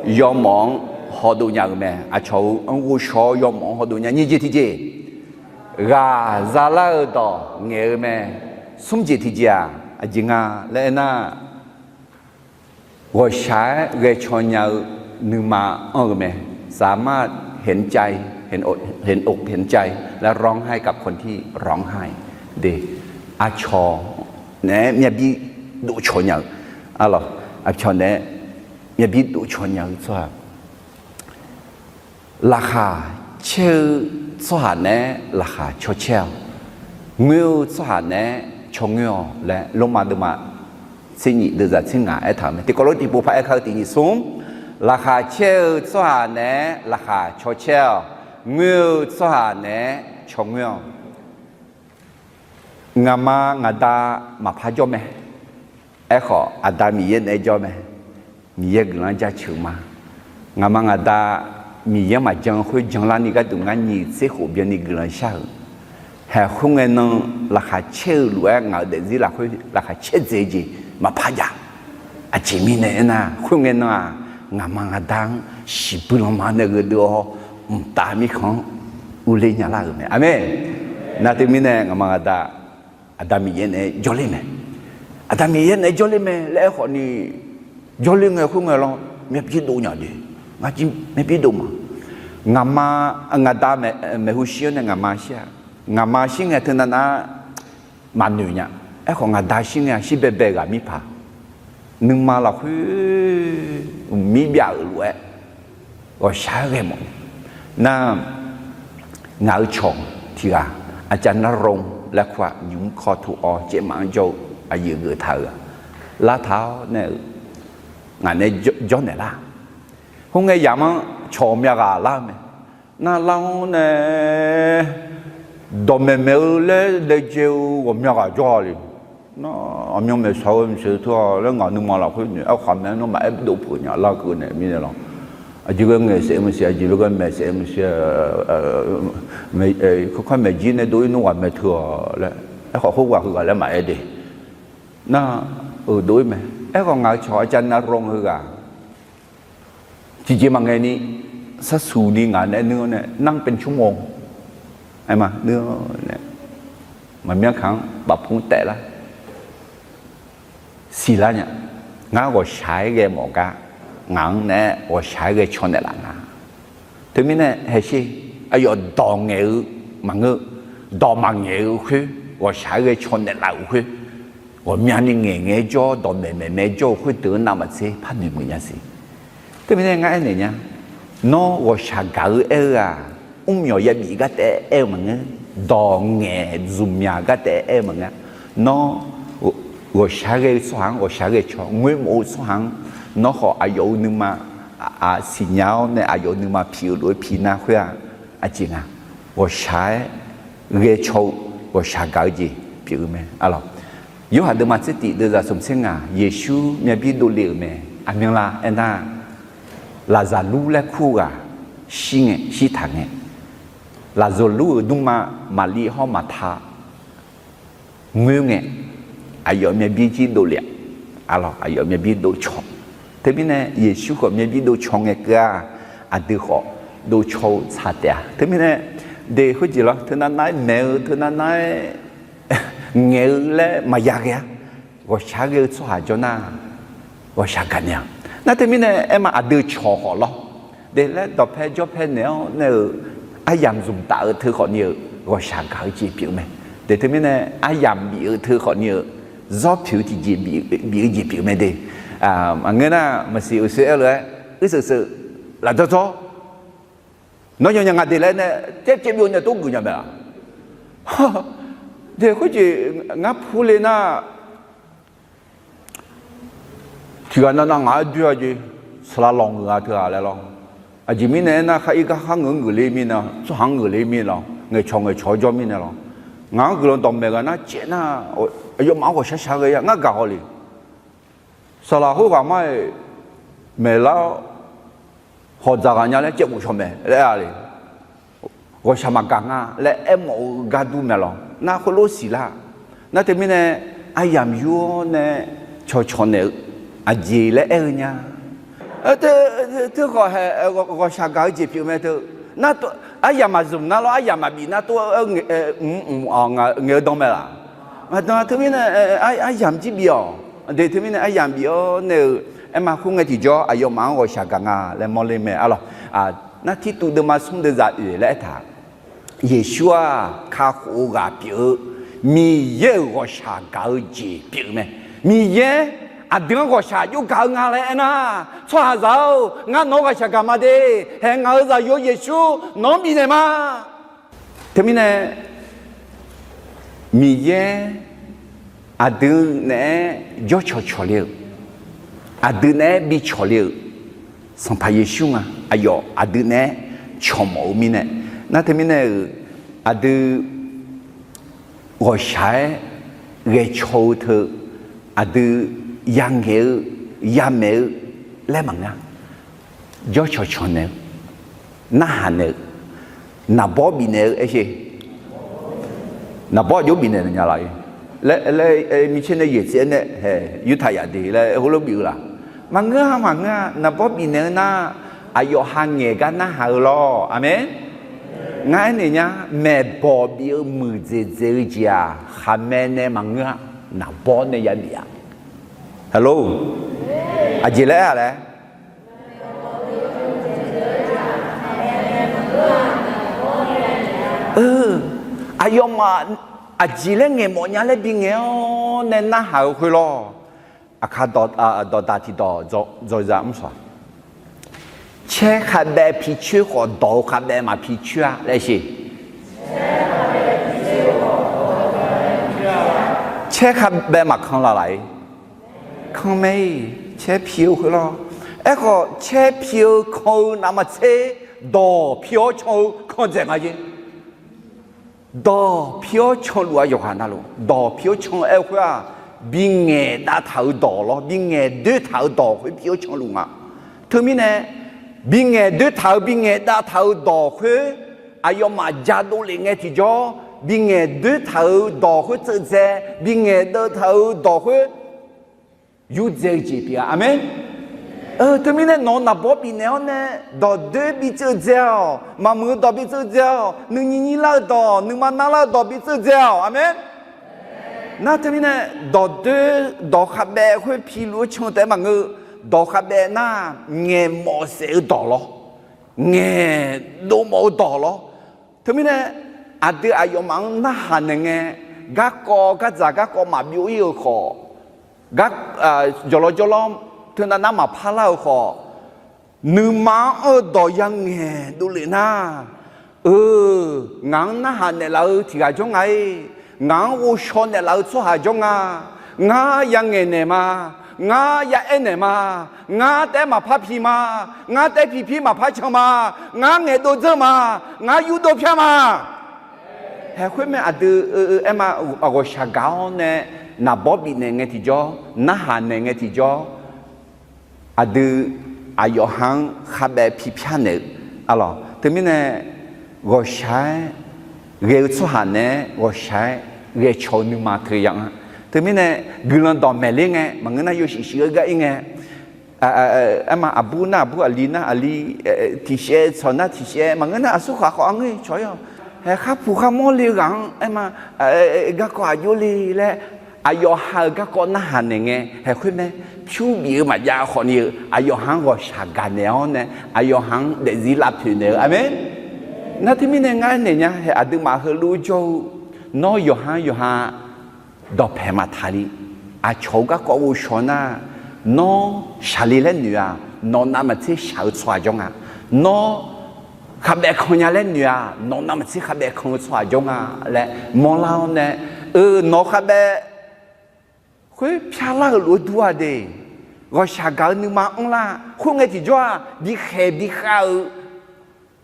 yawmawf-anr hawdov nya-euq mae. Aqcawq-eu anr ghovshaw-awr yawmawf-anr hawdov nya. Nyiq jeq tiqjeq, ghaq zalar-eu dawq ngaeq-eu mae. Smr jeq tiqjeq-aq, aqjeq nga laer aernar, ghawqshaq-aer ghae caw nya-eu nuima anr-eu mae. สามารถเห็นใจ เห็นอก เห็นใจ และร้องไห้กับคนที่ร้องไห้ de. Aqcawq naeq-aer myavbir dovcawq nya-eu, arlawq, aqcawq naeq-aer myavbir dovcawq nya-eu tsawrhaq, laqkhaq caer-eu tsawrhaq naeq-aer laqkhaq caw caer-awq. Ngoer-eu tsawrhaq naeq-aer caw ngoer-awq laer Lormav deuvma tser nyif deuvzaq tser ngaq aertaq-euq mae. Tiqkawv lof tiqpov paq-aer kar-eu tiq nyiq smr, laqkhaq caer-eu tsawrhaq naeq-aer laqkhaq caw caer-awq. Ngoer-eu tsawrhaq naeq-aer caw ngoer-awq. Ngaqma ngaqda maqpar jawr mae. Aerkhawf, Aqda Miqyaer naeq-aer jawr mae. Miqyaer guiqlanq-anr jaceuq ma. Ngaqma ngaqda Miqyaer maqjan khoer janlarni gharduq ngar nyiq tser khof byanni guiqlanq shar-euq. Haeq khoerngae nan laqkhaq caer-eu lof-aer ngaq-euq daefzir lafkhoer laqkhaq caer dzaeq-eu jeq maqpar jav. Aqjeq mirnae aernar, khoerngae nan-aq, ngaqma ngaqda-anr shiqbuir lanma nae gheudeuv-awr, mqtav mirkhanq-anr urler nya lar-euq mae. Aqmeq. Nar teumirnae ngaqma ngaqda, Aqda Miqyaer naeq-aer jawrler mae. Aqda Miqyaer naeq-aer jawrler mae laer aerkhawf ni, jawrler ngae khoerngae lawr myavbir dov nya de. Ngar jir myavbir dov ma. Ngaqma, ngaqda maeqhu shir-anr nae ngaqma shir-a. Ngaqma shir ngae teunav nar maqnoeq nya. Aerkhawf ngaqda shir ngae shir baebae ghaq mirpaq nuima lafkhoer uqmir byav-euq lof-aer ghawqshaq-aer ghae mawf nar, ngaq-euq cawq tiq ghaq Aqcavnav Ron laer kur-aq, nymq-mr kawr tuq-awr caevmaf-anr jawr-eu aqyuif geuf taq-euq-aq, lar taq-awr nae-euq ngaq nae jawr naeq lar. Khoerngae yamq-anr cawq ghawqmya ghaq lar-eu mae. Nar lar-anr nae dawqmaeq maeq-eu laer daejae-eu ghawqmya ghaq jawr-a le. Nar aqmyan maeqshaq-eu maqsiq teu-awq laer ngaq nuima lafkhoer noeq aerkhawf mae-anr nawmaf aer dov peuq nya lar keuv naeq mirnae lawr. Aqjeq ghae ngaeq saef-eu maqsiq, aqjeq lof ghae maeq saef-eu maqsiq, kawrkawr maeqjir nae dov-ir nmr ghaq mae teu-awq laer aerkhawf khoerghaq heughaq laer maqaer de. Nar-euq dov-ir mae. Aerkhawf ngaq-euq cawq Aqcavnav Ron heughaq tiqjeq maqngaeq ni, sarsuq ni ngaq nae nuir-awr nae นั่งเป็นชั่วโมง aer ma nuir-awr nae maqmyanr kaq-anr bafpur taef lar siqlar nya. Ngar ghawqshaq-aer ghae mawf gar, ngaq-anr naeq-aer ghawqshaq-aer ghae caw naeqlaf nga. Teumirnae haeqsher, aqyawf dawq ngaeq-eu maqngeur, dawq maqngaeq-eu khoer, ghawqshaq-aer ghae caw naeqlaf-euq khoer, ghawqmyani ngaeq ngae-aer jawr, dawqmaeq maeq maeq-aer jawr-eu khoerdeuq-anr navmaqtser par noeq muiq nya siq. Teumirnae ngar aernaeq nya, nawr ghawqshaq gaq-eu aer-eu-aq, mrmyawq yabif gar taef-aer aer-eu maqngeur, dawq ngaeq zmqmyaq gar taef-aer aer-eu maqngeur. Nawr ghawqshaq-aer ghae-eu tsawrhaq-anr ghawqshaq-aer ghae caw, ngoermawf-eu tsawrhaq-anr nawr khawf aqyawf-euq nuima siqnya-awr nae aqyawf-euq nuima piq-eu lof-aer piq nar khoer-aq, aqjeq nga. Ghawqshaq-aer ghae caw-eu ghawqshaq gaq-eu jeq pyeuf-eu mae. Arlawq, Yorhaq deuvma tser tif deuvzaq smq tser ngaq, Yeqsur myavbir dovle-euq mae. Aqmyanlav aernar, Laqzaqlur laer kur-eu ghaq shir ngae, shirtaq ngae, Laqzaqlur-euq dmrma Maqlir hawr Maqta ngoer ngae, aqyawf myavbir jir dovle-aq, arlawq aqyawf myavbir dovcaw. Teumirnae Yeqsur khawf myavbir dovcaw ngae keuv-aq, aqdui khawf dovcaw-eu tsaq taef-a. Teumirnae de khoerjeq lawr, teunav nav-aer maeq-eu, teunav nav-aer ngaeq-eu laer maqya ghae-a. Ghawqshaq-aer ghae-eu tsawrhaq jawr nar, ghawqshaq gaq naeq-a. Nar teumirnae aer ma aqdui cawq khawf lawr, de laer dawqpae jawrpae naeq-awr nae-euq aryamq zmqtaf-eu teu khawfni-euq ghawqshaq gaq-eu jeq pyeuf mae. De teumirnae aryamq bif-eu teu khawfni-euq zawr poeq-eu tiqjeq bif-eu jeq pyeuf mae de. Maqngeur nar maqsiq uqshoe aer lof-aer uirseuq seuq lafdzawr dzawr nawr yawnyaf nga de laer nae caev caev byov nae tov geuf nya mae-aq. De khoerjeq ngar purle nar, tiqghaq navnav ngaq-aer doer-a jeq, saqlaq lawq ngeur-a teu-aq laer lawr. Aqjeq mirnae aernar, khar ir gar khar ngeur ngeur le mirnae, tsawrhaq-anr ngeur le mirnae lawr, ngaeqcawq ngaeqcawq-awr jawr mirnae lawr. Ngaq-anr guiqlanq dawqmaeq ghaq nar caev nar, aqyawfmaf-anr ghawqshaq shaq ghae-a ngar gaq haw le. Saqlaq khoerghaq mar-iq maeqlar-awr hawqdzaq ghaq nya laer caev bof shawq mae laer aer-a le. Ghawqshaq maqgaq nga laer aermawf-eu gar dur mae lawr. Nar khoerlof siqlar. Nar teumirnae aryamq yur-awr nae cawqcawq naeq-eu aqjeq laer aer-eu nya. Teu khawf hae, ghawqshaq gaq-eu jeq pyeuf mae teu. Nar aryamq maqzmq nar lawr, aryamq maqbif nar tov-aer mq mq ngaeq-eu dan mae laq. Maqdan teumirnae aryamq jir bif-awq. De teumirnae aryamq bif-awr nae-eu aer ma khoerngae tiqjawr aqyawfmaf-anr ghawqshaq gaq nga laer mawrler mae arlawq. Nar Tirtuv deuvma smr deuvzaq oeq laer aertaq Yeqsur-aq kakhof-eu ghaq pyeuf-eu, Miqyaer-euq ghawqshaq gaq-eu jeq pyeuf-eu mae. Miqyaer aqdui-anr ghawqshaq jov gaq-eu nga laer aernar, tsawrhaqzaq-or, ngar nawq-anr ghaqshaq gaq ma de. Hae ngaq-euq zaqyo Yeqsur nawq-anr bifnaeq ma. Teumirnae Miqyaer aqdui naeq-aer jawrcawq cawqle-euq, aqdui naeq-aer bicawq le-euq Sanqpaq Yeqsur nga. Aqyawf aqdui naeq-aer cawq mawf-eu mirnae, nar teumirnae-euq aqdui ghawqshaq-aer ghae caw-eu teu, aqdui yangaeq-eu yamaeq-eu laer maqnga. Jawrcawq cawq naeq-eu narhaq naeq-eu, naqbawr bifnaeq-eu aer sher. Naqbawr aqjox bifnaeq nya laf-ir laer, mircaer nae yaeq tsaev-aer nae hae, yurtaq yaf de laer heulof bif-eu laf. Maqngeur-a, maqngeur-a. Naqbawr bifnaeq-eu nar, aqyawf ha ngaeq gar narhaq-eu lawr. Aqmeq. Ngar aernaeq nya, maeqbawq bif-eu muiqdzaeq dzaeq-eu jeq-aq, khaqmae nae maqngeur-a, naqbawr nae yabif-a. Halo, aqjeq laer-aq laer Aqyawfmaf aqjeq laer ngaeq mawf nya laer bingaeq-awr nae narhaq-eu khoer lawr. Aqkar dawqdaq tiqdawq dzaw za mr sawq-aq, caer khavbaev picoer khawf dawq-eu khavbaev maqpicoer-a laer sher. Caer khavbaev maqkan laf laf-ir. Kan mae-ir, caer pi-eu khoer lawr. Aerkhawf caer pi-eu kan-eu navmaqtser dawq pi-awr can-eu kan dzaeq nga jer. Dawq pi-awr canluf-a yawqghaq navluf. Dawq pi-awr can-eu aer-eu khoer-aq, bingaeq dav taq-euq dawq lawr, bingaeq doer taq-euq dawq khoer pi-awr canluf nga. Teumirnae, bingaeq doer taq-euq, bingaeq dav taq-euq dawq khoer, aqyawfmaf jadov lef ngae tiqjawr, bingaeq doer taq-euq dawq khoer tseuv dzae, bingaeq dav taq-euq dawq khoer yurdzae-eu jeq pyeuf-a. Aqmeq. Teumirnae nawq-eu naqbawr bifnaeq-awr nae dawqdoer bitseuv dzae-awq. Maqmuiq-eu dawq bitseuv dzae-awq. Nuinyi nyir lar-eu dawq, nuima narlar-eu dawq bitseuv dzae-awq. Aqmeq. Nar teumirnae dawqdoer dawq khavbaev khoer piluf-eu can taef-aer maqngeur. Dawq khavbaev nar ngaeq mawf saef-eu dawq lawr, ngaeq dov mawf-eu dawq lawr. Teumirnae aqdui aqyawfmaf-anr narhaq naeq ngae, garkawv gardzaq garkawv maqbyov-ir-eu khawf, gar jawqlawr jawrlawr teunav nar maqpar lar-eu khawf, nuima-anr anr-eu dawq yangaeq dovlef nar, eu, ngaq-anr narhaq naeqlaf-eu tiq ghaq jawr nga-ir. Ngaq-anr ghovshaw naeqlaf-eu tsawrhaq jawr nga. Ngar yangaeq naeq ma. Ngar ya aer naeq ma. Ngar taef-aer maqpar pi ma. Ngar taef-aer pipir maqpar can ma. Ngar ngaeqdov dzeur ma. Ngar yurdov pyar ma. Haeq khoer mae aqdui eu eu aer ma. Ghawqshaq gaq-awr nae naqbawr bifnaeq ngae tiqjawr, narhaq naeq ngae tiqjawr, aqdui aqyawf ha-anr khavbaev pipyar naeq-eu, arlawq. Teumirnae ghawqshaq-aer ghae-eu tsawrhaq naeq-aer ghawqshaq-aer ghae caw-eu nuima teu ya-anr. Teumirnae guiqlanq dawqmaeq ler ngae maqngeur nar yawshuif shuif-eu gar ir ngae, aer ma, aqbur nar aqbur, aqli nar aqli, tiqshaev tsawq nar tiqshaev maqngeur nar aqsurkhaq khawf arngeur cawq-ir-awq. Haeq kharpuq kharmawr le-eu ghaq-anr aer ma, garkawv aqjox le laer, aqyawf ha-euq garkawv narhaq naeq ngae haeq khoer mae. Pyur bif-eu maqjav khawfni-eu aqyawf ha-anr ghawqshaq gaq naeq-awr nae, aqyawf ha-anr daefzir lavpoeq naeq-eu. Aqmeq. Nar teumirnae ngar aernaeq nya, haeq aqduimaf heulof-aer jawr-eu, nawr yawqha-anr yawqha dawqpaeq maqtaq ni, aqcawq-eu garkawv ghovshaw nar, nawr shaqle laer noeq-aq, nawq navmaqtser shaq-eu tsawrhaq jawr nga. Nawr khavbaev kan nya laer noeq-aq, nawq navmaqtser khavbaev kan-eu tsawrhaq jawr nga laer mawrlar-awr nae, eu, nawq khavbaev khoer pyarlar-euq lof-aer dur-a de. Ghawqshaq gaq-eu nuima anrlar. Khoerngae tiqjawr-aq, bikhaeq bikhav-eu,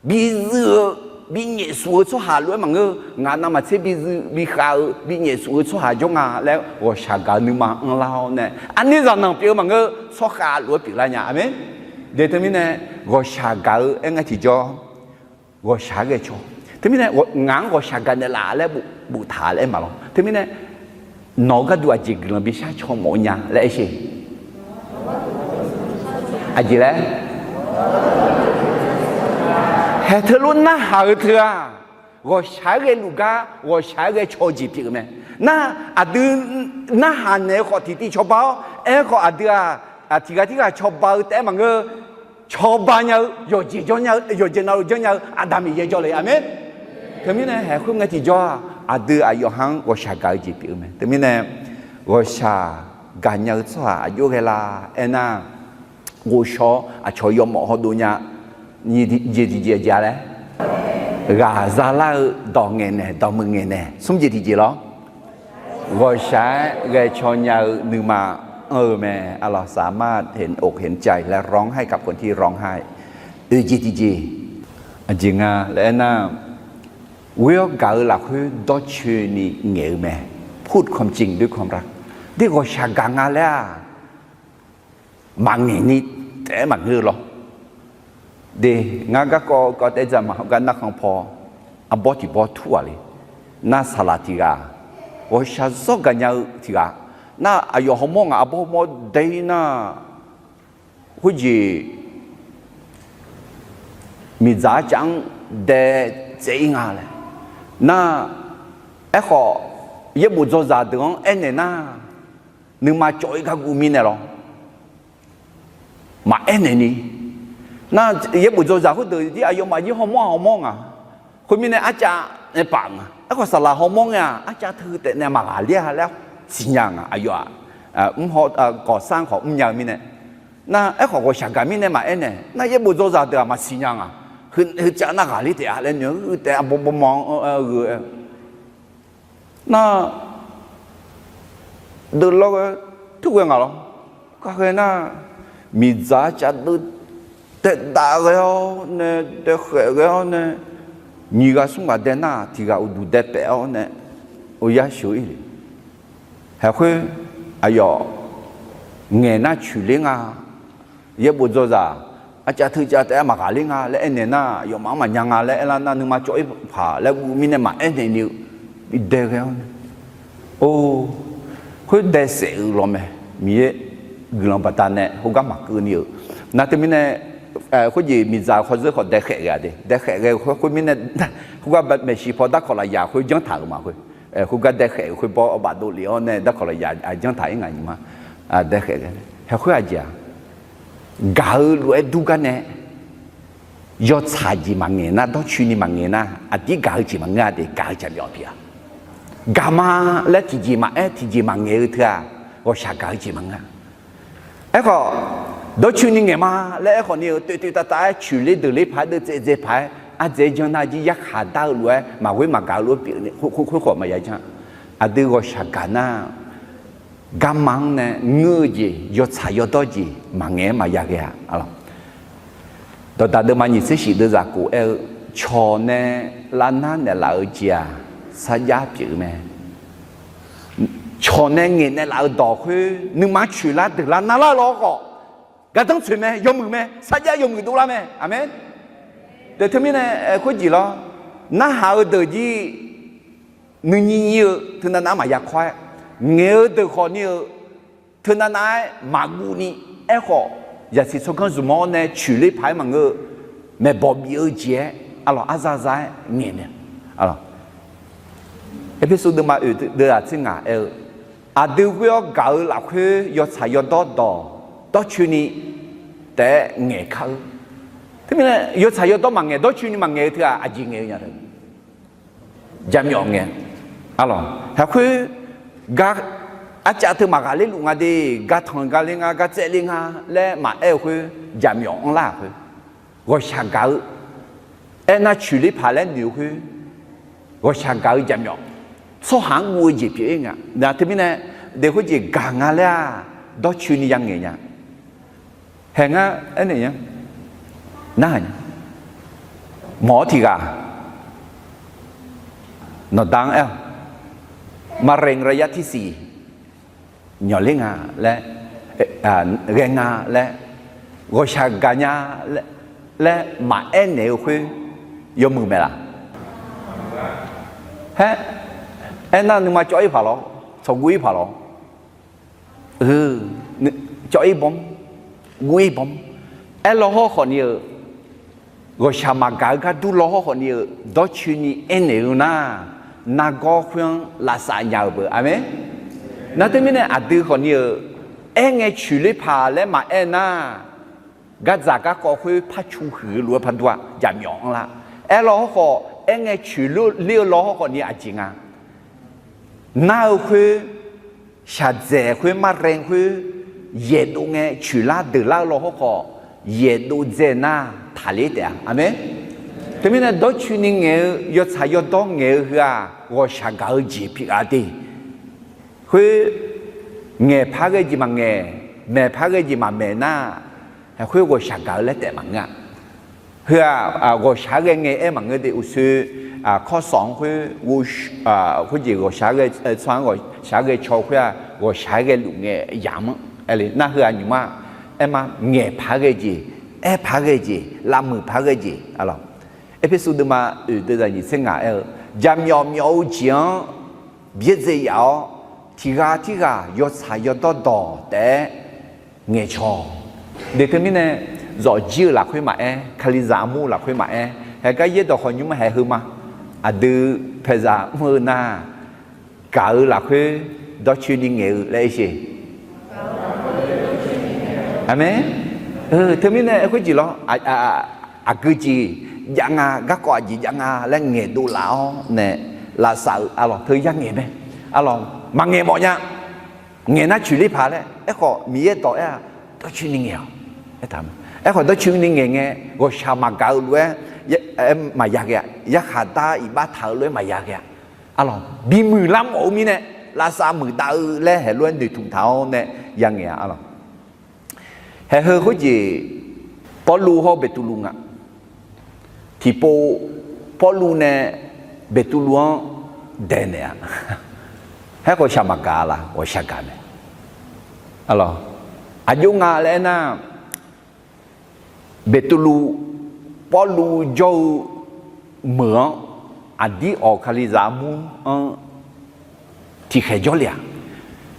bizuiv-eu, binyaef suf-eu tsawrhaq lof-aer maqngeur. Ngaq navmaqtser bizuiv bikhav-eu binyaef suf-eu tsawrhaq jawr nga laer ghawqshaq gaq-eu nuima anrlar-awr nae, arnir zaqnanq pyeuf-eu maqngeur, tsawrkhav lof-aer pyeuflar nya. Aqmeq. Deuq teumirnae ghawqshaq gaq-eu aer ngae tiqjawr, ghawqshaq-aer ghae caw. Teumirnae ngaq-anr ghawqshaq gaq naeqlaf laer boftaq laer aer maqlawr. Teumirnae nawq-eu gharduq aqjeq guiqlanq bishar caw mawf-eu nya laer aer sher. Aqjeq laer, haeq teulof narhaq-eu teu-aq, ghawqshaq-aer ghaeluf gar ghawqshaq-aer ghae caw-eu jeq pyeuf-eu mae. Nar aqdui narhaq naeq-eu khawf tiqtiv cawba-awr, aerkhawf aqdui-aq, tiqghaq tirghaq cawba-eu taef-aer maqngeur. Cawba nya-eu, yawqjeq jawr nya-eu, yawqjeq navluf janrnya-eu Aqda Miqyaer jawrle. Aqmeq. Teumirnae haeq khoerngae tiqjawr-aq, aqdui aqyawf ha-anr ghawqshaq gaq-eu jeq pyeuf-eu mae. Teumirnae ghawqshaq gaqnya-eu tsawrhaq aqjox ghae la aernar, ghovshaw-awr aqcawq yawmawf hawdov nya. Nyiq jeq tiqjeq aqjeq-a laer, ghaq zalar-eu dawq ngaeqnaeq dawqmuiq ngaeqnaeq. Smr jeq tiqjeq lawr, ghawqshaq-aer ghae caw nya-eu nuima anr-eu mae. Arlawq, สามารถเห็นอกเห็นใจ และร้องไห้กับคนที่ร้องไห้ Oeq jeq tiqjeq, aqjeq nga laer aernar, ghoer-awr gaq-eu lafkhoer dawrcoeni ngaeq-eu mae. พูดความจริงด้วยความรัก. De ghawqshaq gaq nga laer-aq, maqngaeq ni taef-aer maqngeur-eu lawr. De, ngar garkawv kawv taev dzaq ma heugar narkhan paw, arbawr tiq bawr tur ghaq le. Nar saqlaq tiq ghaq, ghawqshaq zawr gaqnya-eu tiq ghaq. Nar aqyawf hawmawr ngaq arbawr hawmawr dae-ir nar, khoerjeq miqdzaq arcav-anr dae tsaev-ir nga laer. Nar, aerkhawf, yaerbof dzawzaq deuq-anr aernaeq nar, nuima cawv-ir gar guv mirnae lawr, maqaer naeqni. Nar yaerbof dzawzaq khoerdeuq jir aqyawfmaf jir hawmawr-aq hawmawr nga. Khoermirnae arcav nae paf nga. Aerkhawf saqlaq hawmawr ngae-aq arcav teu taef nae maqghaqler-a laer siqnya nga aqyawf-aq. Mr haw, gawqsar khawf mrnya-eu mirnae. Nar aerkhawf ghawqshaq gaq mirnae maqaer naeq. Nar yaerbof dzawzaq deuq-aq maqsiqnya nga. Heu, heucav nar ghaqler taef-a laer noeq-eu taef-a bawbaw ma-anr-eu Nar, deuvlawr ghae, turghae ngaq lawr. Kaghae nar, miqdzaq cavdeuv daedav ghae-awr nae, daekhaef ghae-awr nae, nyiq ghaq smr ghaq dae nar tiq ghaq uqduq dae paef-awr nae, oryar sheuq-ir le. Haeqkhoer, aqyawf ngaeq nar coeqler nga. Yaerbof dzawzaq, arcav teucav taef-aer maqghaqler nga laer aernaeq nar, aqyawfmaf-anr maqnya nga laer aerlar nar, nuima cawv-ir paq laer guv mirnae maqaer naeqni-eu, bidae ghae-awr nae, or, khoer dae saef-eu lawr mae. Miqyaer guiqlanq baqdanae khoergar maqkeuvni-euq. Nar teumirnae, khoerjeq miqdzaq khawf zeur khawf daekhaef ghae-a de. Daekhaef ghae-eu khoer khoermirnae, khoergar maeqshi paw darkawq lafyaq khoer janrtaq-euq ma khoer. Khoergar daekhaef-euq khoer bawr bafdov lef-awr nae darkawq lafyaq janrtaq-ir nga nyiq ma. Daekhaef ghae, haeqkhoer aqjeq-aq, gaq-eu lof-aer dur gar nae, yawtsaq jeq maqngaeq nar, dawrcoeni maqngaeq nar, aqdir gaq-eu jeq maqngeur-a de, gaq-eu jaqmyawf pyeuf-a. Gaq ma laer tiqjeq maqaer tiqjeq maqngaeq-eu teu-aq, ghawqshaq gaq-eu jeq maqngeur-a. Aerkhawf, dawrcoeni ngaeq ma laer aerkhawf ni-eu toeq toeq tav tav-aer coeqler deuqler paq-aer deuvtsaev dzae paq-aer ardzaeq-aer janr nar jir yarkhaq dar-eu lof-aer maqghoer maqgaq-eu lof-aer pyeuf khoerkhof maqya janr. Aqdui ghawqshaq gaq nar, garma-anr nae ngeur-eu jeq, yawtsaq yawdawr jeq maqngaeq-aer maqya ghae-a. Dawqdaq deuvma nyiq tser shif deuvzaq khof aer-eu, cawq nae lavnar naeqlaf-eu jeq-aq, sarjax pyeuf-eu mae. Cawq nae ngaeq naeqlaf-eu dawq khoer nuima coeqlar deuqlar narlar-eu lawr khawf, gardanr tsoeq mae, yawmuiq mae, sarjax yawmuiq dovlar mae. Aqmeq. Deuq teumirnae khoerjeq lawr, narhaq-eu deuq jir nuinyir nyir-eu teunav nav-aer maqya kawr-aer, ngaeq-eu deuq khawf ni-eu teunav nav-aer maqguv ni, aerkhawf, zaqsiq tsawrganr zmq-awr nae coeqler paq-aer maqngeur-eu, maeqbawq bif-eu jeq-aer, arlawq, arza za-aer ngaeq naeq. Erpersu deuvma oeq deuvzaq tser ngaq aer-eu, aqdui ghoer-awr gaq-eu lafkhoer yawtsaq yawdawr dawq dawrcoeni taef-aer ngaeq kar-eu. Teumirnae yawtsaq yawdawr maqngaeq, dawrcoeni maqngaeq-eu teu-aq, aqjeq ngaeq-eu nya-a. Jaqmyawf ngae. Arlawq, haeqkhoer, gar, arcav teu maqghaqler luf nga de, gar tanq gar ler nga, gar tsaev ler nga laer maqaer-eu khoer, jaqmyawf anrlar-euq khoer, ghawqshaq gaq-eu, aernar coeqler paq laer noeq-eu khoer, ghawqshaq gaq-eu jaqmyawf tsawrhaq-anr guv-eu jeq pyeuf-ir nga. Nar teumirnae, de khoerjeq gaq nga laer-aq, dawrcoeni ya ngaeq nya. Haeq ngar aernaeq nya. Narhaq nya. Mawq-awr tiq ghaq nawqda-anr aer-awq, มะเร็งระยะที่สี่ nyawq ler nga laer, ghae nga laer, ghawqshaq gaq nya laer maqaer naeq-eu khoer, yawmuiq mae laf? Haer, aernar nuima cawv-ir paq lawr, tsawqguv-ir paq lawr. Cawv-ir bawm, guv-ir bawm. Aerlaw hawrkhawf ni-eu, ghawqshaq maqgaq-eu gar dur law hawrkhawf ni-eu dawrcoeni aernaeq-eu nar, nargawr khoer-anr lavsav nya-eu beu. Aqmeq. Nar teumirnae aqdui khawf ni-eu, aerngae coeqler paq laer maqaer nar, gardzaq garkawv khoer par cu huiq-eu lof-aer par dur-a, jaqmyawf anrlar. Aerlaw hawrkhawf aerngae coeqler-eu law hawrkhawf ni aqjeq nga. Nar-eu khoer, shaqdzaeq khoer, มะเร็ง khoer, yaeqdov ngae coeqlar deuqlar-eu law hawrkhawf, yaeqdov dzae nar taqler taef-a. Aqmeq. Teumirnae dawrcoeni ngaeq-eu, yawtsaq yawdawr ngaeq-eu heu-aq, ghawqshaq gaq-eu jeq pyeuf-a de. Khoer, ngaeqpar ghae jeq maqngaeq, maeqpar ghae jeq maqmaeq nar, haeq khoer ghawqshaq gaq-eu laer taef maqngeur-a. Heu-aq, ghawqshaq-aer ghae ngae aer maqngeur de, uqshoe, kawrsawq-anr khoer, khoerjeq ghawqshaq-aer ghae, tsawrhaq-anr ghawqshaq-aer ghae caw khoer-aq, ghawqshaq-aer ghae luf ngae yamq-anr aer le nar heu-aq nymq-ma, aer ma ngaeqpar ghae jeq, aer paq-aer ghae jeq, lavmuiq paq-aer ghae jeq, arlawq. Erpersu deuvma oeq deuv zaqnyiq tser ngaq aer-eu, jaqmyawf myawf-eu jeq-anr byaerdzae yaf-awr, tiq ghaq tirghaq yawtsaq yawdawr dawq taef-aer ngaeqcawq. Deuq teumirnae, zawqjir-eu lafkhoer maqaer, Kalizaq armur-eu lafkhoer maqaer, haegar yaerdawq khawf nymr haeq heu ma. Aqdui paeqzaq mr-eu nar, gaq-eu lafkhoer dawrcoeni ngaeq-eu laer aer sheq. Aqmeq. Teumirnae khoerjeq lawr, aqgeujeq jav nga, garkawv aqjeq jav nga laer ngaeqdov laf-awr nae, lavsav-eu arlawq teu yar ngaeq mae. Arlawq maqngaeq mawf nya. Ngaeq nar coeqler paq laer, aerkhawf Miqyaer dawq aer-aq, dawrcoeni ngaeq-awq. Aerkhawf dawrcoeni ngaeq ngae, ghawqshaq maqgaq-eu lof-aer maqya ghae-a. Yarkhaq dar iqbax taq-eu lof-aer maqya ghae-a. Arlawq bimuiq lar mawf-eu mirnae, lavsav muiqdav-eu laer haeq lof-aer noeqtmq taq-awr nae ya ngaeq-a arlawq. Haeq heu khoerjeq, Pawrluv hawr Beqtuvluv nga. Tiqpov, Pawrluv nae Beqtuvluv-anr daeqnaeq-a. Aerkhawf shaq maqgaq la, ghawqshaq gaq mae. Arlawq, aqjox nga laer aernar, Beqtuvluv, Pawrluv jawr-eu meuq-anr aqdir awq Kalizaq armur-anr tiqkhaeq jawrle-aq.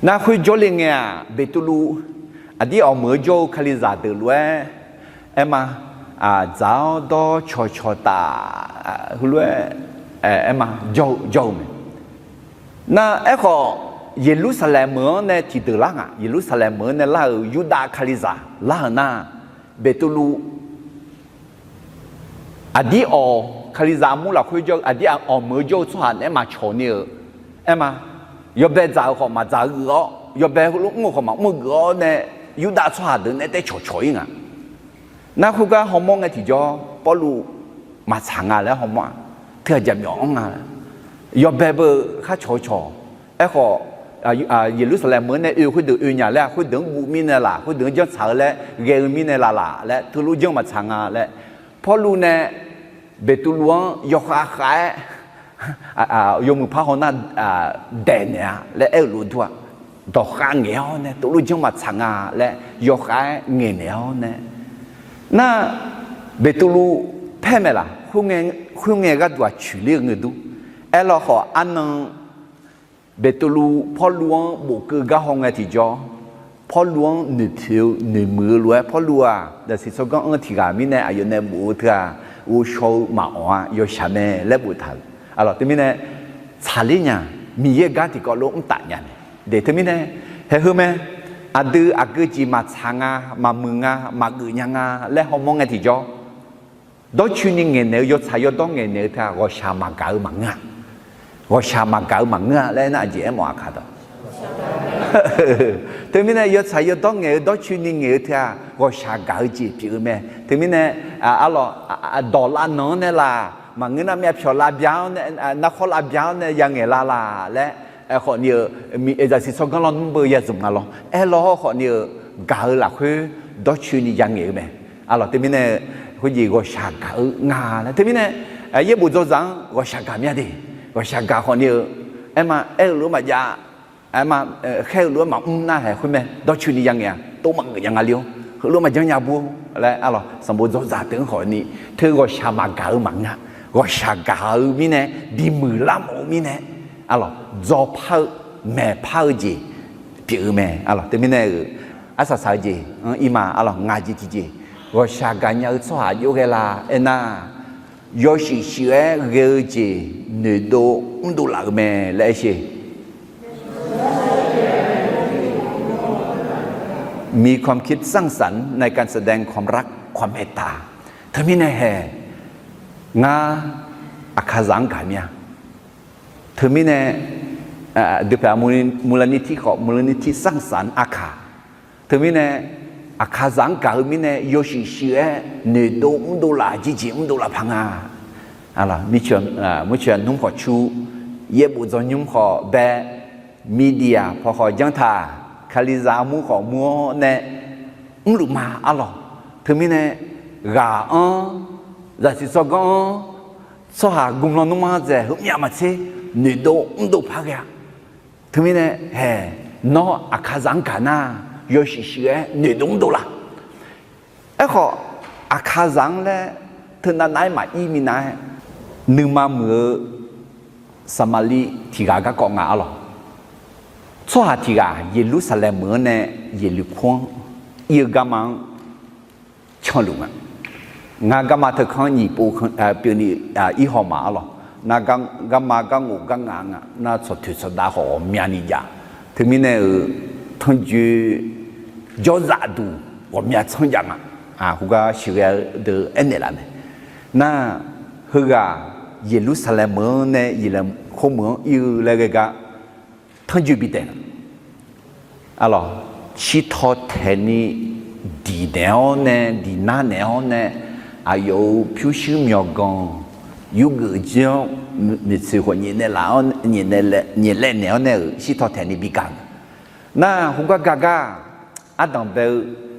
Nar khoer jawrle ngae-aq, Beqtuvluv aqdir awq meuq-anr jawr-eu Kalizaq deuq lof-aer aerma, dzaq-awr dawr cawqcawq taf, heulof-aer aerma jawr-eu mae. Nar aerkhawf, Yeqlursaqlaeq meuq-anr nae tiqdeuq lar nga. Yeqlursaqlaeq meuq-anr nae lar-euq Yurdav Kalizaq lar-euq nar, Beqtuvluv aqdir awq Kalizaq armur lafkhoer jawr-eu aqdir awq meuq-eu jawr-eu tsawrhaq naeq-aer maqcawq ni-euq, aerma, yawbae dzaq-euq khawf maqdzaq-eu geuf-awr, yawbae heulof mr-eu khawf maqmr-eu geuf-awr nae, Yurdav tsawrhaq deuq nae tae cawqcawq-ir nga. Nar khoergar hawmawr ngae tiqjawr, Pawrluv maqtsaq nga laer hawmawr-aq, teughaq jaqmyawf-anr nga. Yawbae beu khar cawq-eu cawq. Aerkhawf, Yeqlursaqlaeq meuq-anr nae oe khoerdeuq oe nya laer, khoerdeuq-anr guv mirnae laq, khoerdeuq-anr janrtsaq-eu laer ghae-eu mirnae laq laq laer teulof janr maqtsaq nga laer, Pawrluv nae Beqtuvluv-anr yawkhav khav-aer yawmuiq par haw nar daeqnaeq-a laer aer-euq lof dur-aq, dawqkhav ngaeq-awr nae teulof janr maqtsaq nga laer yawkhav-aer ngaeqnaeq-awr nae, nar Beqtuvluv paer mae laq, khoerngae gharduq-aq coeqler-eu ngeur dur. Aerlawkhawf arnan Beqtuvluv Pawrluv-anr bofkeuv gar haw ngae tiqjawr, Pawrluv-anr noeqpoeq-eu noeqmuiq-eu lof-aer, Pawrluv-aq zaqsiq tsawrganr-anr tiqghaq mirnae aqyawf nae bof-eu teu-aq, ghovshaw-eu maqawq-a, yawshaq mae laer boftaq-euq. Arlawq teumirnae tsaqler nya, Miqyaer gar tiqkawv lof mr taf nya mae. Deuq teumirnae haeq heu mae, aqdui aqgeu jeq maqtsaq nga, maqmuiq nga, maqgeuf nya nga laer hawmawr ngae tiqjawr, dawrcoeni ngaeqnaeq-eu, yawtsaq yawdawr ngaeqnaeq-eu teu-aq, ghawqshaq maqgaq-eu maqngeur-a. Ghawqshaq maqgaq-eu maqngeur-a laer aernar, aqjeq aermawf-aq kaq dawq. Teumirnae yawtsaq yawdawr ngaeq-eu, dawrcoeni ngaeq-eu teu-aq, ghawqshaq gaq-eu jeq pyeuf-eu mae. Teumirnae arlawq, dawq lavnan-anr nae laq, maqngeur nar myavpyawq lavbya-awr nae, narkhawr lavbya-awr nae yangaeq la laq laer, khawf ni-eu, zaqsiq tsawrganr lawnmr beu ya zmq nga lawr. Aerlawr khawf ni-eu, gaq-eu lafkhoer dawrcoeni yangaeq-eu mae. Arlawq teumirnae, khoerjeq ghawqshaq gaq-eu nga laer teumirnae, yaerbof dzawzaq-anr ghawqshaq gaq mya de. Ghawqshaq gaq khawf ni-eu, aerma aer-eu lof-aer maqjav, aerma khaer-eu lof-aer maqmr nar haeq khoer mae, dawrcoeni yangaeq-a, tov maqgeuf nya nga le-or, heulof maqjanr nya bur-or laer arlawq sanqbof dzawzaq deuq-anr khawf ni, teu ghawqshaq maqgaq-eu maqngeur-a. Ghawqshaq gaq-eu mirnae, bimuiq lar mawf-eu mirnae, arlawq dzawpar-eu, maeqpar-eu jeq pyeuf-eu mae. Arlawq teumirnae-euq arsaq saq-eu jeq-anr irma arlawq ngaq jeq tiqjeq, ghawqshaq gaqnya-eu tsawrhaq jov ghae la aernar, yawshuif shuif-aer ghae-eu jeq noeqdov mrdov laf-eu mae laer aer sher. มีความคิดสร้างสรรค์ในการแสดงความรัก ความเมตตา Teumirnae haeq, ngar aqkaqzaq-anr gaq mir-a. Teumirnae, dui paeq มูลนิธิ khawf มูลนิธิสร้างสรรค์ aqkaq. Teumirnae, aqkaqzaq-anr gaq-eu mirnae yawshuif shuif-aer noeqdov mrdov laf, jirjeq mrdov laf paq nga. Mircoeq nmr khawf cu, yaerbof dzawnymr khawf bae, media paw khawf janr taq, Kalizaq armur khawf mur-awr nae mrluf ma arlawq. Teumirnae, ghaq-anr, zaqsiq tsawrganr-anr, tsawrhaq gmlan nmrma dzaeq heumyav maqtser noeqdov mrdov paq ghae-a. Teumirnae haeq, nawr aqkaqzaq-anr gaq nar, yawshuif shuif-aer noeqdov mrdov laf. Aerkhawf, Aqkaqzaq-anr laer teunav nav-aer maqir minav-aer, nuima muiq-eu Saqmaqliv tiq ghaq garkawv nga arlawq. Tsawrhaq tiq ghaq Yeqlursaqlaeq meuq-anr nae Yeqluq kur-anr ir-eu garma-anr canluf nga. Ngar garma teukanr nyiq pov pyeuf ni ir haw ma arlawq. Nar garma garngof garngav nga. Nar tsawqtoeq tsawqdav khawf ghawqmyani jav. Teumirnae-euq tanrjoe jawrzaf duq ghawqmya tsanr jav nga. Khoergar sheuqghae-eu deuq aernaeq laf mae. Nar heughaq Yeqlursaqlaeq meuq-anr nae Yeqluq kur meuq-anr ir-eu laer ghae gar tanrjoe bi taef nga. Arlawq, shirtaw taeqni diq naeq-awr nae diq nar naeq-awr nae, aqyawf-euq pyurshuir myawqganq yurgeuf jir-awr, maeqtsoeq khawf nyaef naeq laf-awr nyaef laev naeq-awr nae-euq shirtaw taeqni bi gaq nga. Nar khoergar gar gar, ardanq bae-eu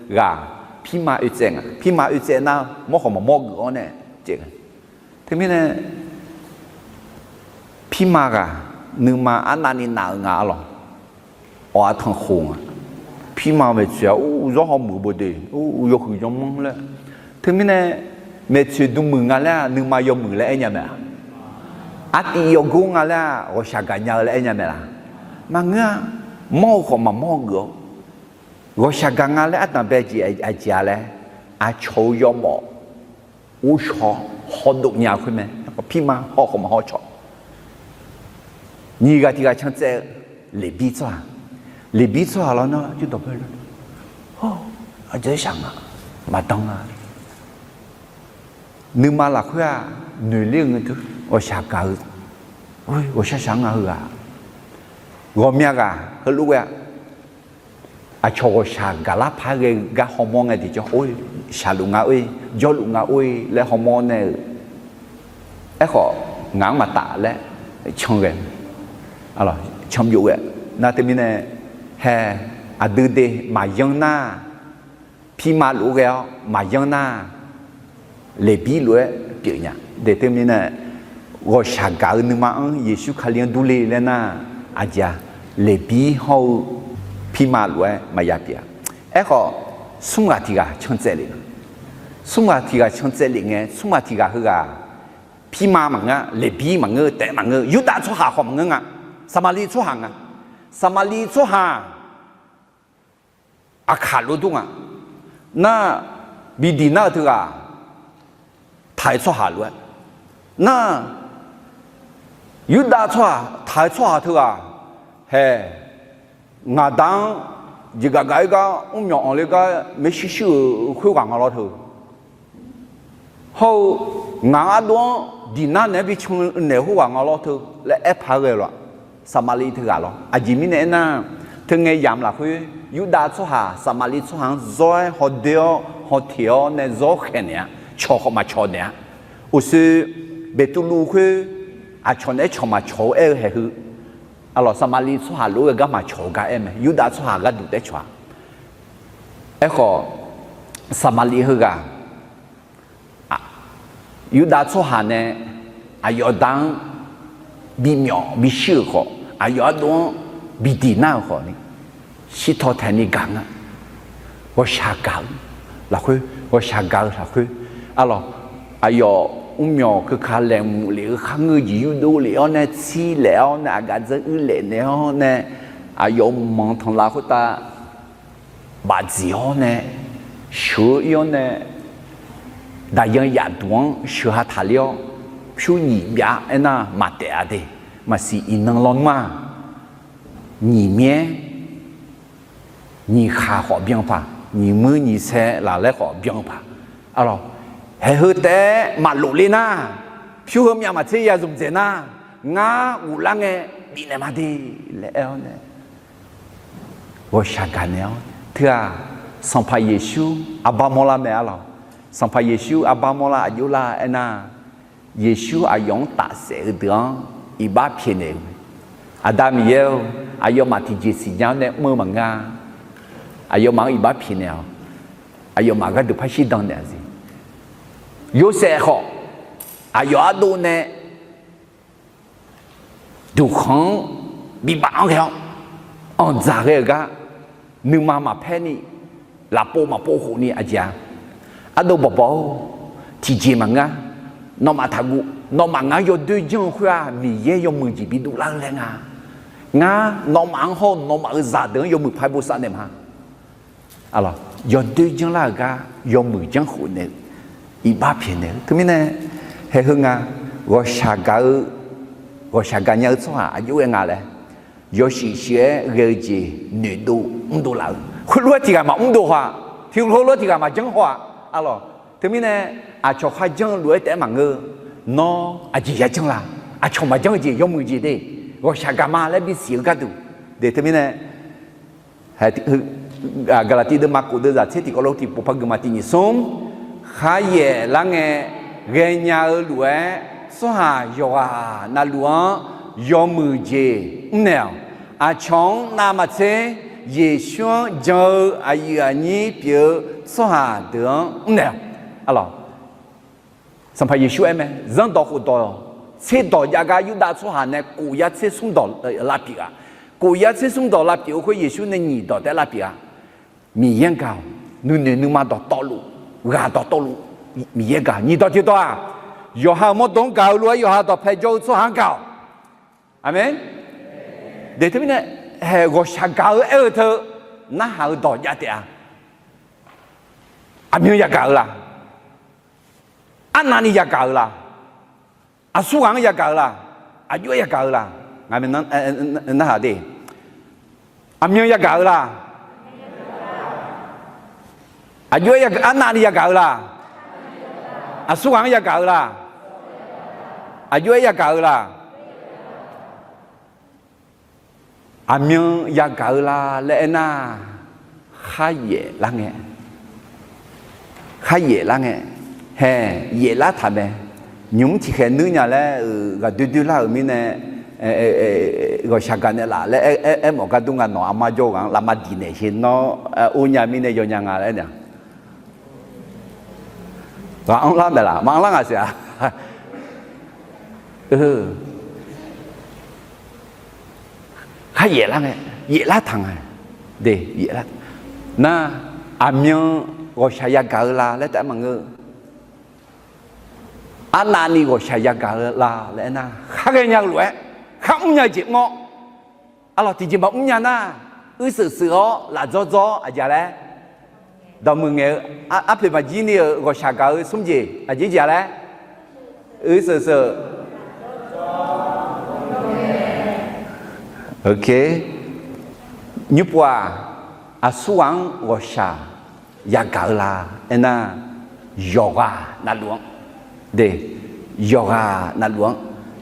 ghaq pirma oe tsaev nga. Pirma oe tsaev nar mawr khawf maqmawr geuf-awr nae tsaev nga. Teumirnae pirma ghaq nuima arnavni nav-eu nga arlawq. Awq-a tanqkhoq nga. Pirma maeqtsoeq-aq, or, zawr hawmuiq bawde, or, yawhuiq yawmanr laer. Teumirnae maeqtsoeq dm muiq nga laer-aq nuima yawmuiq laer aer nya mae-a? Artiv yawgor nga laer-aq ghawqshaq gaqnya-eu laer aer nya mae laf? Maqngeur-a. Mawr-eu khawf maqmawr geuf-awr ghawqshaq gaq nga laer ardanq bae jeq aqjeq-a laer, aqcawq-eu yawmawf ghovshaw hawdov nya khoer mae. Pirma haw khawf maqhaw cawq. Nyiq ghaq tiq ghaq can tsaev-eu Leqbir tsawrhaq. Leqbir tsawrhaq lawr nar jir dawq bae lo, aqjeq shaq nga, maqdan nga. Nuima lafkhoer-aq noeqler-eu ngae teu ghawqshaq gaq-eu, ghawqshaq shaq nga heughaq. Ghawqmya ghaq heulof ghae-a. Aqcawq ghawqshaq gaqlar par ghae gar hawmawr ngae tiqjawr, or, shaqluf nga or-e, jawrluf nga or-e laer hawmawr nae-eu. Aerkhawf ngaq-anr maqtaf laer can ghae, can byov ghae. Nar teumirnae hae, aqdui de maqyanr nar, pirma lof-aer ghae-awr maqyanr nar, Leqbir lof-aer pyeuf nya. De teumirnae ghawqshaq gaq-eu nuima-anr Yeqsur Kali-anr durler laer nar, aqjeq-a, Leqbir hawr-eu pirma lof-aer maqya pyeuf-a. Aerkhawf smr ghaq tiq ghaq can tsaev lef nga. Smr ghaq tiq ghaq can tsaev lef ngae, smr ghaq tiq ghaq heughaq pirma maqngeur, Leqbir maqngeur, taef maqngeur, Yurdav tsawrhaq khawf maqngeur nga. Saqmaqliv tsawrhaq nga. Saqmaqliv tsawrhaq aqkaq lof dur nga. Nar, bi diq nar-eu teughaq, taq-eu tsawrhaq lof-aer nar, Yurdav tsawrhaq taq-eu tsawrhaq teughaq hae, ngaq da-anr jeqgaf gaf-aer gar mrmyawq anqler gar maershuir shuir-euq khoerghaq nga lawr teu. Hawr-eu ngaq-anr ardov-anr diq nar naeq-aer bi can naeq khoerghaq nga lawr teu laer aer paq-aer ghae-eu lawq. Saqmaqliv teughaq lawr. Aqjeq mirnae aernar, teungae yamq lafkhoer Yurdav tsawrhaq Saqmaqliv tsawrhaq-anr zawr-aer hawdoer-awr hawteq-awr nae zawr khaeq naeq-a. Cawq khawf maqcawq naeq-a. Uqshoe Beqtuvluv khoer aqcawq naeq-aer cawq maqcawq-eu aer-eu haeq heu, arlawq, Saqmaqliv tsawrhaq lof-aer ghae gar maqcawq-eu gar aer mae. Yurdav tsawrhaq gharduq taef cawq-a. Aerkhawf, Saqmaqliv heughaq Yurdav tsawrhaq nae aqyawf da-anr bimyawf bishir-euq khawf, aqyawf ardov-anr bi diq nar-euq khawf ni, shirtaw taeqni gaq nga. Ghawqshaq gaq-eu lafkhoer, ghawqshaq gaq-eu lafkhoer, arlawq, aqyawf mrmyawq keuka laeqhmq lef-eu kharngeur jeq yurdov lef-awr nae tsir laef-awr nae aqgaf dzeur uir laef naeq-awr nae, aqyawf manq tanqlav khoertav bafdziq-awr nae, sheuq-eu ir-awr nae, daqyan yaf duq-anr sheuq ha taqler-awr, pyur nyiq byav aernar maqtaef-a de. Maqsiq iqnan lawnmr-aq, nyiq myaer nyiq khaq khawf byan paq, nyiq muir nyiq sae laf laer khawf byan paq. Arlawq, haeq heu taef-aer maqlof ler nar, pyur heu myav maqtser ya zmq dzaeq nar, ngar ghoflar ngae bifnaeq ma de laer aer-awr nae, ghawqshaq gaqnaeq-awr teu-aq, Sanqpaq Yeqsur arbar mawrlar mae arlawq. Sanqpaq Yeqsur arbar mawrlar aqjox lar aernar, Yeqsur aqyawf-anr tafsaef-eu deuq-anr iqbax pyaeqnaeq-eu mae. Aqda Miqyaer-or, aqyawfmaf tiqjeq siqnya-awr nae mr-eu maqngeur-a. Aqyawfmaf-anr iqbax pyaeqnaeq-awq. Aqyawfmaf gharduq par shirdan naeq-a siq. Yorsaev khawf, aqyawf ardov nae duqkhanq-anr bibaf-anr ghae-awr, anqdzaq ghae-euq gar nuima maqpaer ni, lafpov maqpov khof ni aqjeq-a. Ardov bawqbawq-or, tiqjeq maqngeur-a. Nawmaf taqguv. Nawmaf ngar yawdoer janr-eu khoer-aq, Miqyaer yawmuiq jeq bidov lar-eu laer nga. Ngar nawmaf-anr hawr-eu nawmaf-euq zaqdeuq-anr yawmuiq paq-aer bosav naeq ma. Yawdoer janrlar-euq gar yawmuiq janrkhof naeq-eu, iqbax pyaeqnaeq-eu. Teumirnae, haeq heu nga, ghawqshaq gaq-eu, ghawqshaq gaqnya-eu tsawrhaq aqjox ghae nga laer, yawshuif shuif-aer ghae-eu jeq noeqdov mrdov laf-eu, khoerlof-aer tiq ghaq maqmrdov haw-aq, tiq heulof-aer tiq ghaq maqjanr haw-aq. Arlawq, teumirnae, aqcawq kharjanr-eu lof-aer taef-aer maqngeur. Nawr aqjeq yajanr la? Aqcawq maqjanr-eu jeq yawmuiq jeq de, ghawqshaq gaq ma laer bisiq-eu gharduq de. Teumirnae, Gaqlaqtiv deuvma kof deuvzaq tser tiqkawv lof tiqpov par guima tiq nyiq smr, kharyaef lar ngae ghaenya-eu lof-aer tsawrhaq yawqghaq navluf-anr yawmuiq jeq mrnaeq-awq. Aqcawq-anr navmaqtser Yeqsur-anr jan-eu aqyuif aqnyir pyeuf-eu tsawrhaq deuq-anr mrnaeq-awq. Arlawq, Sanqpaq Yeqsur aer mae, zanrdawq khofdawq tserdawq jav gar Yurdav tsawrhaq nae kof yar tser smr dawq lavpyeuf-aq, kof yar tser smr dawq lavpyeuf-eu khoer Yeqsur nae nyiq dawq taef-aer lavpyeuf-aq, Miqyaer-anr gaq-awq. Nuinoeq nuima dawqtawvluf, ghaq dawqtawvluf, Miqyaer gaq-awq. Nyiq dawq tiqdawq-aq, yawqha-euq mawrdo-anr gaq-eu lof-aer yawqha dawqpae jawr-eu tsawrhaq-anr gaq-awq. Aqmeq. De teumirnae, haeq ghawqshaq gaq-eu aer-eu teu, narhaq-eu dawq jav taef-a. Aqmyan yagaq-eu la? Arnavni yagaq-eu la? Aqsurghaq-anr yagaq-eu la? Aqjox-aer yagaq-eu la? Ngaq narhaq de. Aqmyan yagaq-eu la? Aqjox-aer, arnavni yagaq-eu la? Aqsurghaq-anr yagaq-eu la? Aqjox-aer yagaq-eu la? Aqmyan yagaq-eu la laer aernar, kharyaef lar ngae, kharyaef lar ngae, haeq yaef lar taq mae. Nymq-mr tiqkhaeq nuir nya laer-euq ghaqdoer doer lar-euq mirnae, ghawqshaq gaqnaeq laf laer aer, aermawf gar dur nga. Nawq armar jawr-eu ghaq-anr lavma diq naeq sher nawr, or nya mirnae yawnya nga laer aer nya. Ghaq anrlar maeqlaf, maqanrlar ngaq siq-a. Kharyaef lar ngae, yaef lar taq nga. De, yaef lar. Nar, aqmyan ghawqshaq yagaq-eu la laer taef-aer maqngeur. Arnavni ghawqshaq yagaq-eu la laer aernar, khar ghaenya-eu lof-aer, khar mrnya-eu jeq mr-awr, arlawq tiqjeq maqmr nya nar, uirseuq seuq-awr lafdzawr dzawr-awr aqjeq laer, dawqmuiq ngaeq-eu, arpoeq maqjir ni-euq ghawqshaq gaq-eu smr jeq aqjeq jeq laer, uirseuq seuq. Nymrpov-aq, aqsurghaq-anr ghawqshaq yagaq-eu la aernar, yawqghaq navluf-anr, de, yawqghaq navluf-anr,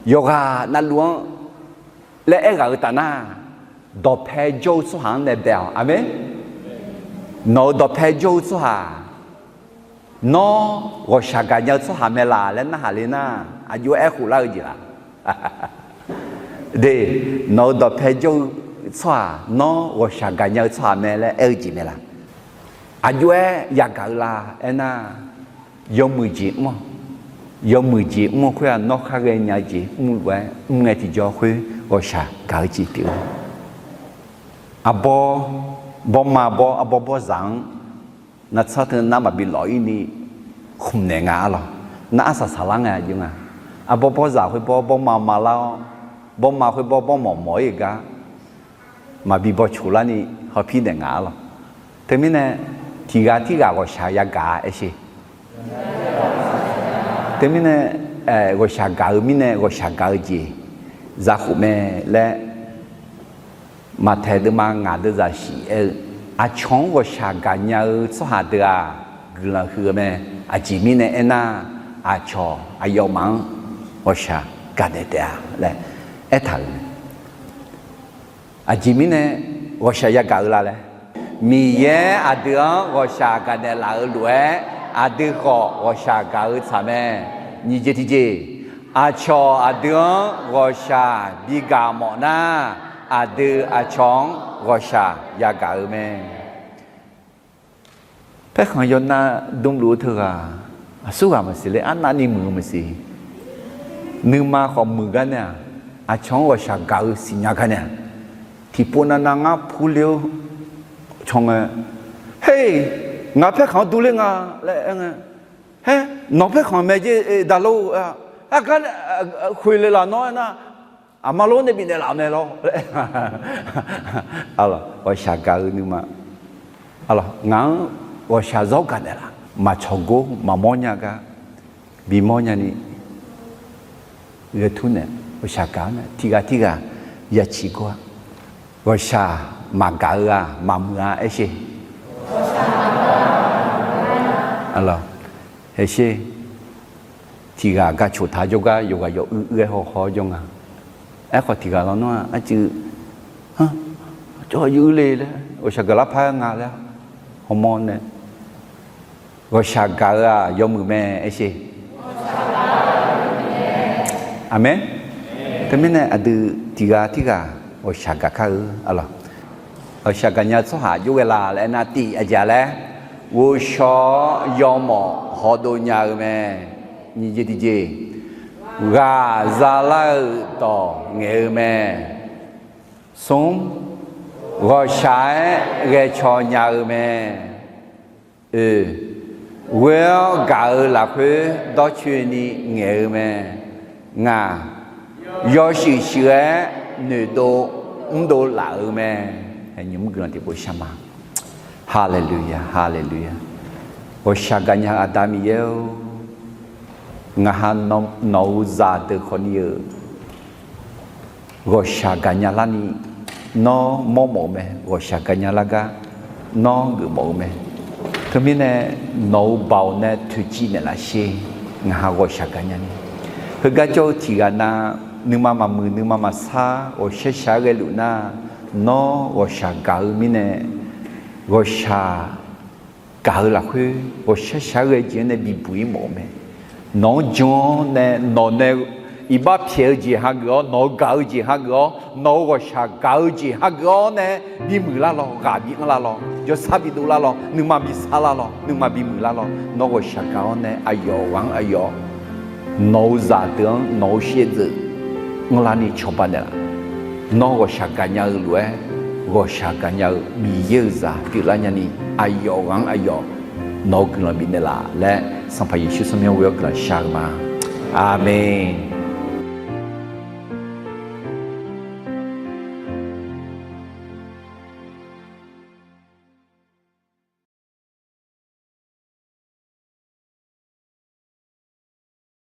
yawqghaq navluf-anr laer aerghaq-eu taf nar, dawqpae jawr-eu tsawrhaq-anr nae bae-awq. Aqmeq. Nawq-euq dawqpae jawr-eu tsawrhaq, nawr ghawqshaq gaqnya-eu tsawrhaq mae laq laer narhaq le nar, aqjox-aer aerkhof lar-eu jeq laq? De, nawq-euq dawqpae jawr-eu tsawrhaq nawr ghawqshaq gaqnya-eu tsawrhaq mae laer aer-eu jeq mae laq? Aqjox-aer yagaq-eu la aernar, yawmuiq jeq mr-awq. Yawmuiq jeq mr-eu khoer-aq, nawr khar ghaenya-eu jeq mr lof-aer mr ngae tiqjawr khoer ghawqshaq gaq-eu jeq pyeuf-eu. Arbawr, bawrma bawr, arbawr bawrzaq-anr navtsanr teu nar maqbi lawf-ir ni khmqnaeq nga arlawq. Nar arsaq saqlar ngae aqjox nga. Arbawr bawrzaq khoer bawr bawrma ma lar-awr, bawrma khoer bawr bawrmawq mawq-ir-euq gar maqbi bawcoq larni hawpir naeq nga arlawq. Teumirnae, tiqghaq tirghaq ghawqshaq yagaq-a aershe. Teumirnae, ghawqshaq gaq-eu mirnae ghawqshaq gaq-eu jeq zakhof mae laer, Maqtaeq deuvma ngaq deuvzaq shif aer-eu, aqcawq-anr ghawqshaq gaqnya-eu tsawrhaq deuq-aq, guiqlanq huiq-eu mae. Aqjeq mirnae aernar, aqcawq aqyawfmaf-anr ghawqshaq gaqnaeq taef-a laer aertaq-euq mae. Aqjeq mirnae ghawqshaq yagaq-eu la laer, Miqyaer aqdui-anr ghawqshaq gaqnaeq laf-eu lof-aer, aqdui khawf ghawqshaq gaq-eu tsaq mae. Nyiq jeq tiqjeq, aqcawq aqdui-anr ghawqshaq bigaq mawf nar, aqdui aqcawq-anr ghawqshaq yagaq-eu mae. Paerkhanq yawnav dmluf-eu teughaq, aqsurghaq maqsiq ler, arnavni muiq-eu maqsiq. Nuima khawf muiq gar nae-aq, aqcawq-anr ghawqshaq gaq-eu siqnya gar nae-aq, tiqpov navnav ngar purler-awr caw ngae, Her, Ngaq paerkhanq-anr durler nga laer aer ngae, haer, nawq paerkhanq mae jeq daqlor-eu, aer, aqgar nae khoeq le laf nawr aernar, aqma lor nae bifnaeq laf-eu mae lor laer. Ghawqshaq gaq-eu nuima, ngaq-anr ghawqshaq zawr gaq naeqlaf, maqcawq gor maqmawr nya gar bimawr nyani ghae tur nae, ghawqshaq gaq-anr nae tiqghaq tirghaq yaciq gor-a. Ghawqshaq maqgaq-eu-aq maqmuiq-a aersher. Aersher, tiqghaq gar coqtaq jawrgar yawqghaq yawq uir uir-aer haw haw-awr jawr nga. Aerkhawf tiqghaq lawnmr-aq arcuiv, cawv uir le laer ghawqshaq gaqlar par-aer nga laer hawmawr nae, ghawqshaq gaq-eu-aq yawmuiq mae aersher. Aqmeq. Teumirnae aqdui tiqghaq tirghaq ghawqshaq gaq kar-eu, ghawqshaq gaqnya-eu tsawrhaq jov ghae la laer aernar, tiq aqjeq laer, ghovshaw-awr yawmawf hawdov nya-eu mae. Nyiq jeq tiqjeq, ghaq zalar-eu dawq ngaeq-eu mae. Smr, ghawqshaq-aer ghae caw nya-eu mae. Oe, ghoe-awr gaq-eu lafkhoer dawrcoeni ngaeq-eu mae. Ngaq, yawshuif shuif-aer noeqdov mrdov laf-eu mae. Nymq mr guiqlanq tiqpov shar ma. Haleluya, haleluya. Ghawqshaq gaqnya-eu Aqda Miqyaer-or, ngaq ha nawq-euq zaqdeuq khawfni-eu ghawqshaq gaqnya larni nawr mawrmawf-eu mae. Ghawqshaq gaqnya lar gar nawr geufmawf-eu mae. Teumirnae nawq-euq baoq nae toeqciv naeqlaf sher. Ngaq ha ghawqshaq gaqnya ni, heugar jawr-eu tiqghaq nav nuima maqmuiq nuima maqsar ghawqshaq shaq-aer ghaeluf nar, nawr ghawqshaq gaq-eu mirnae ghawqshaq gaq-eu lafkhoer ghawqshaq shaq-aer ghae jeq-anr nae bibuq-ir mawf-eu mae. Nawq-anr jan-awr nae nawq nae iqbax pyaeq-eu jeq hageuf-awr, nawq-eu gaq-eu jeq hageuf-awr, nawq-euq ghawqshaq gaq-eu jeq hageuf-awr nae bimuiq lar lawr, ghaq bianr lar lawr, jawrsar bidov lar lawr, nuima bisar lar lawr, nuima bimuiq lar lawr, nawr ghawqshaq gaq-awr nae aqyawf ghaq-anr aqyawf nawq-euq zaqdeuq-anr nawq-euq shaevdzeuf anrlar ni cawba naeqlaf. Nawr ghawqshaq gaqnya-eu lof-aer, ghawqshaq gaqnya-eu Miqyaer-euq zaq pyeuflar nyani, aqyawf ghaq-anr aqyawf nawq-euq guiqlanq bifnaeq laf laer, Sanqpaq Yeqsur tsawrmyanr ghoe-awr guiqlanq shar-eu ma. Aqmeq.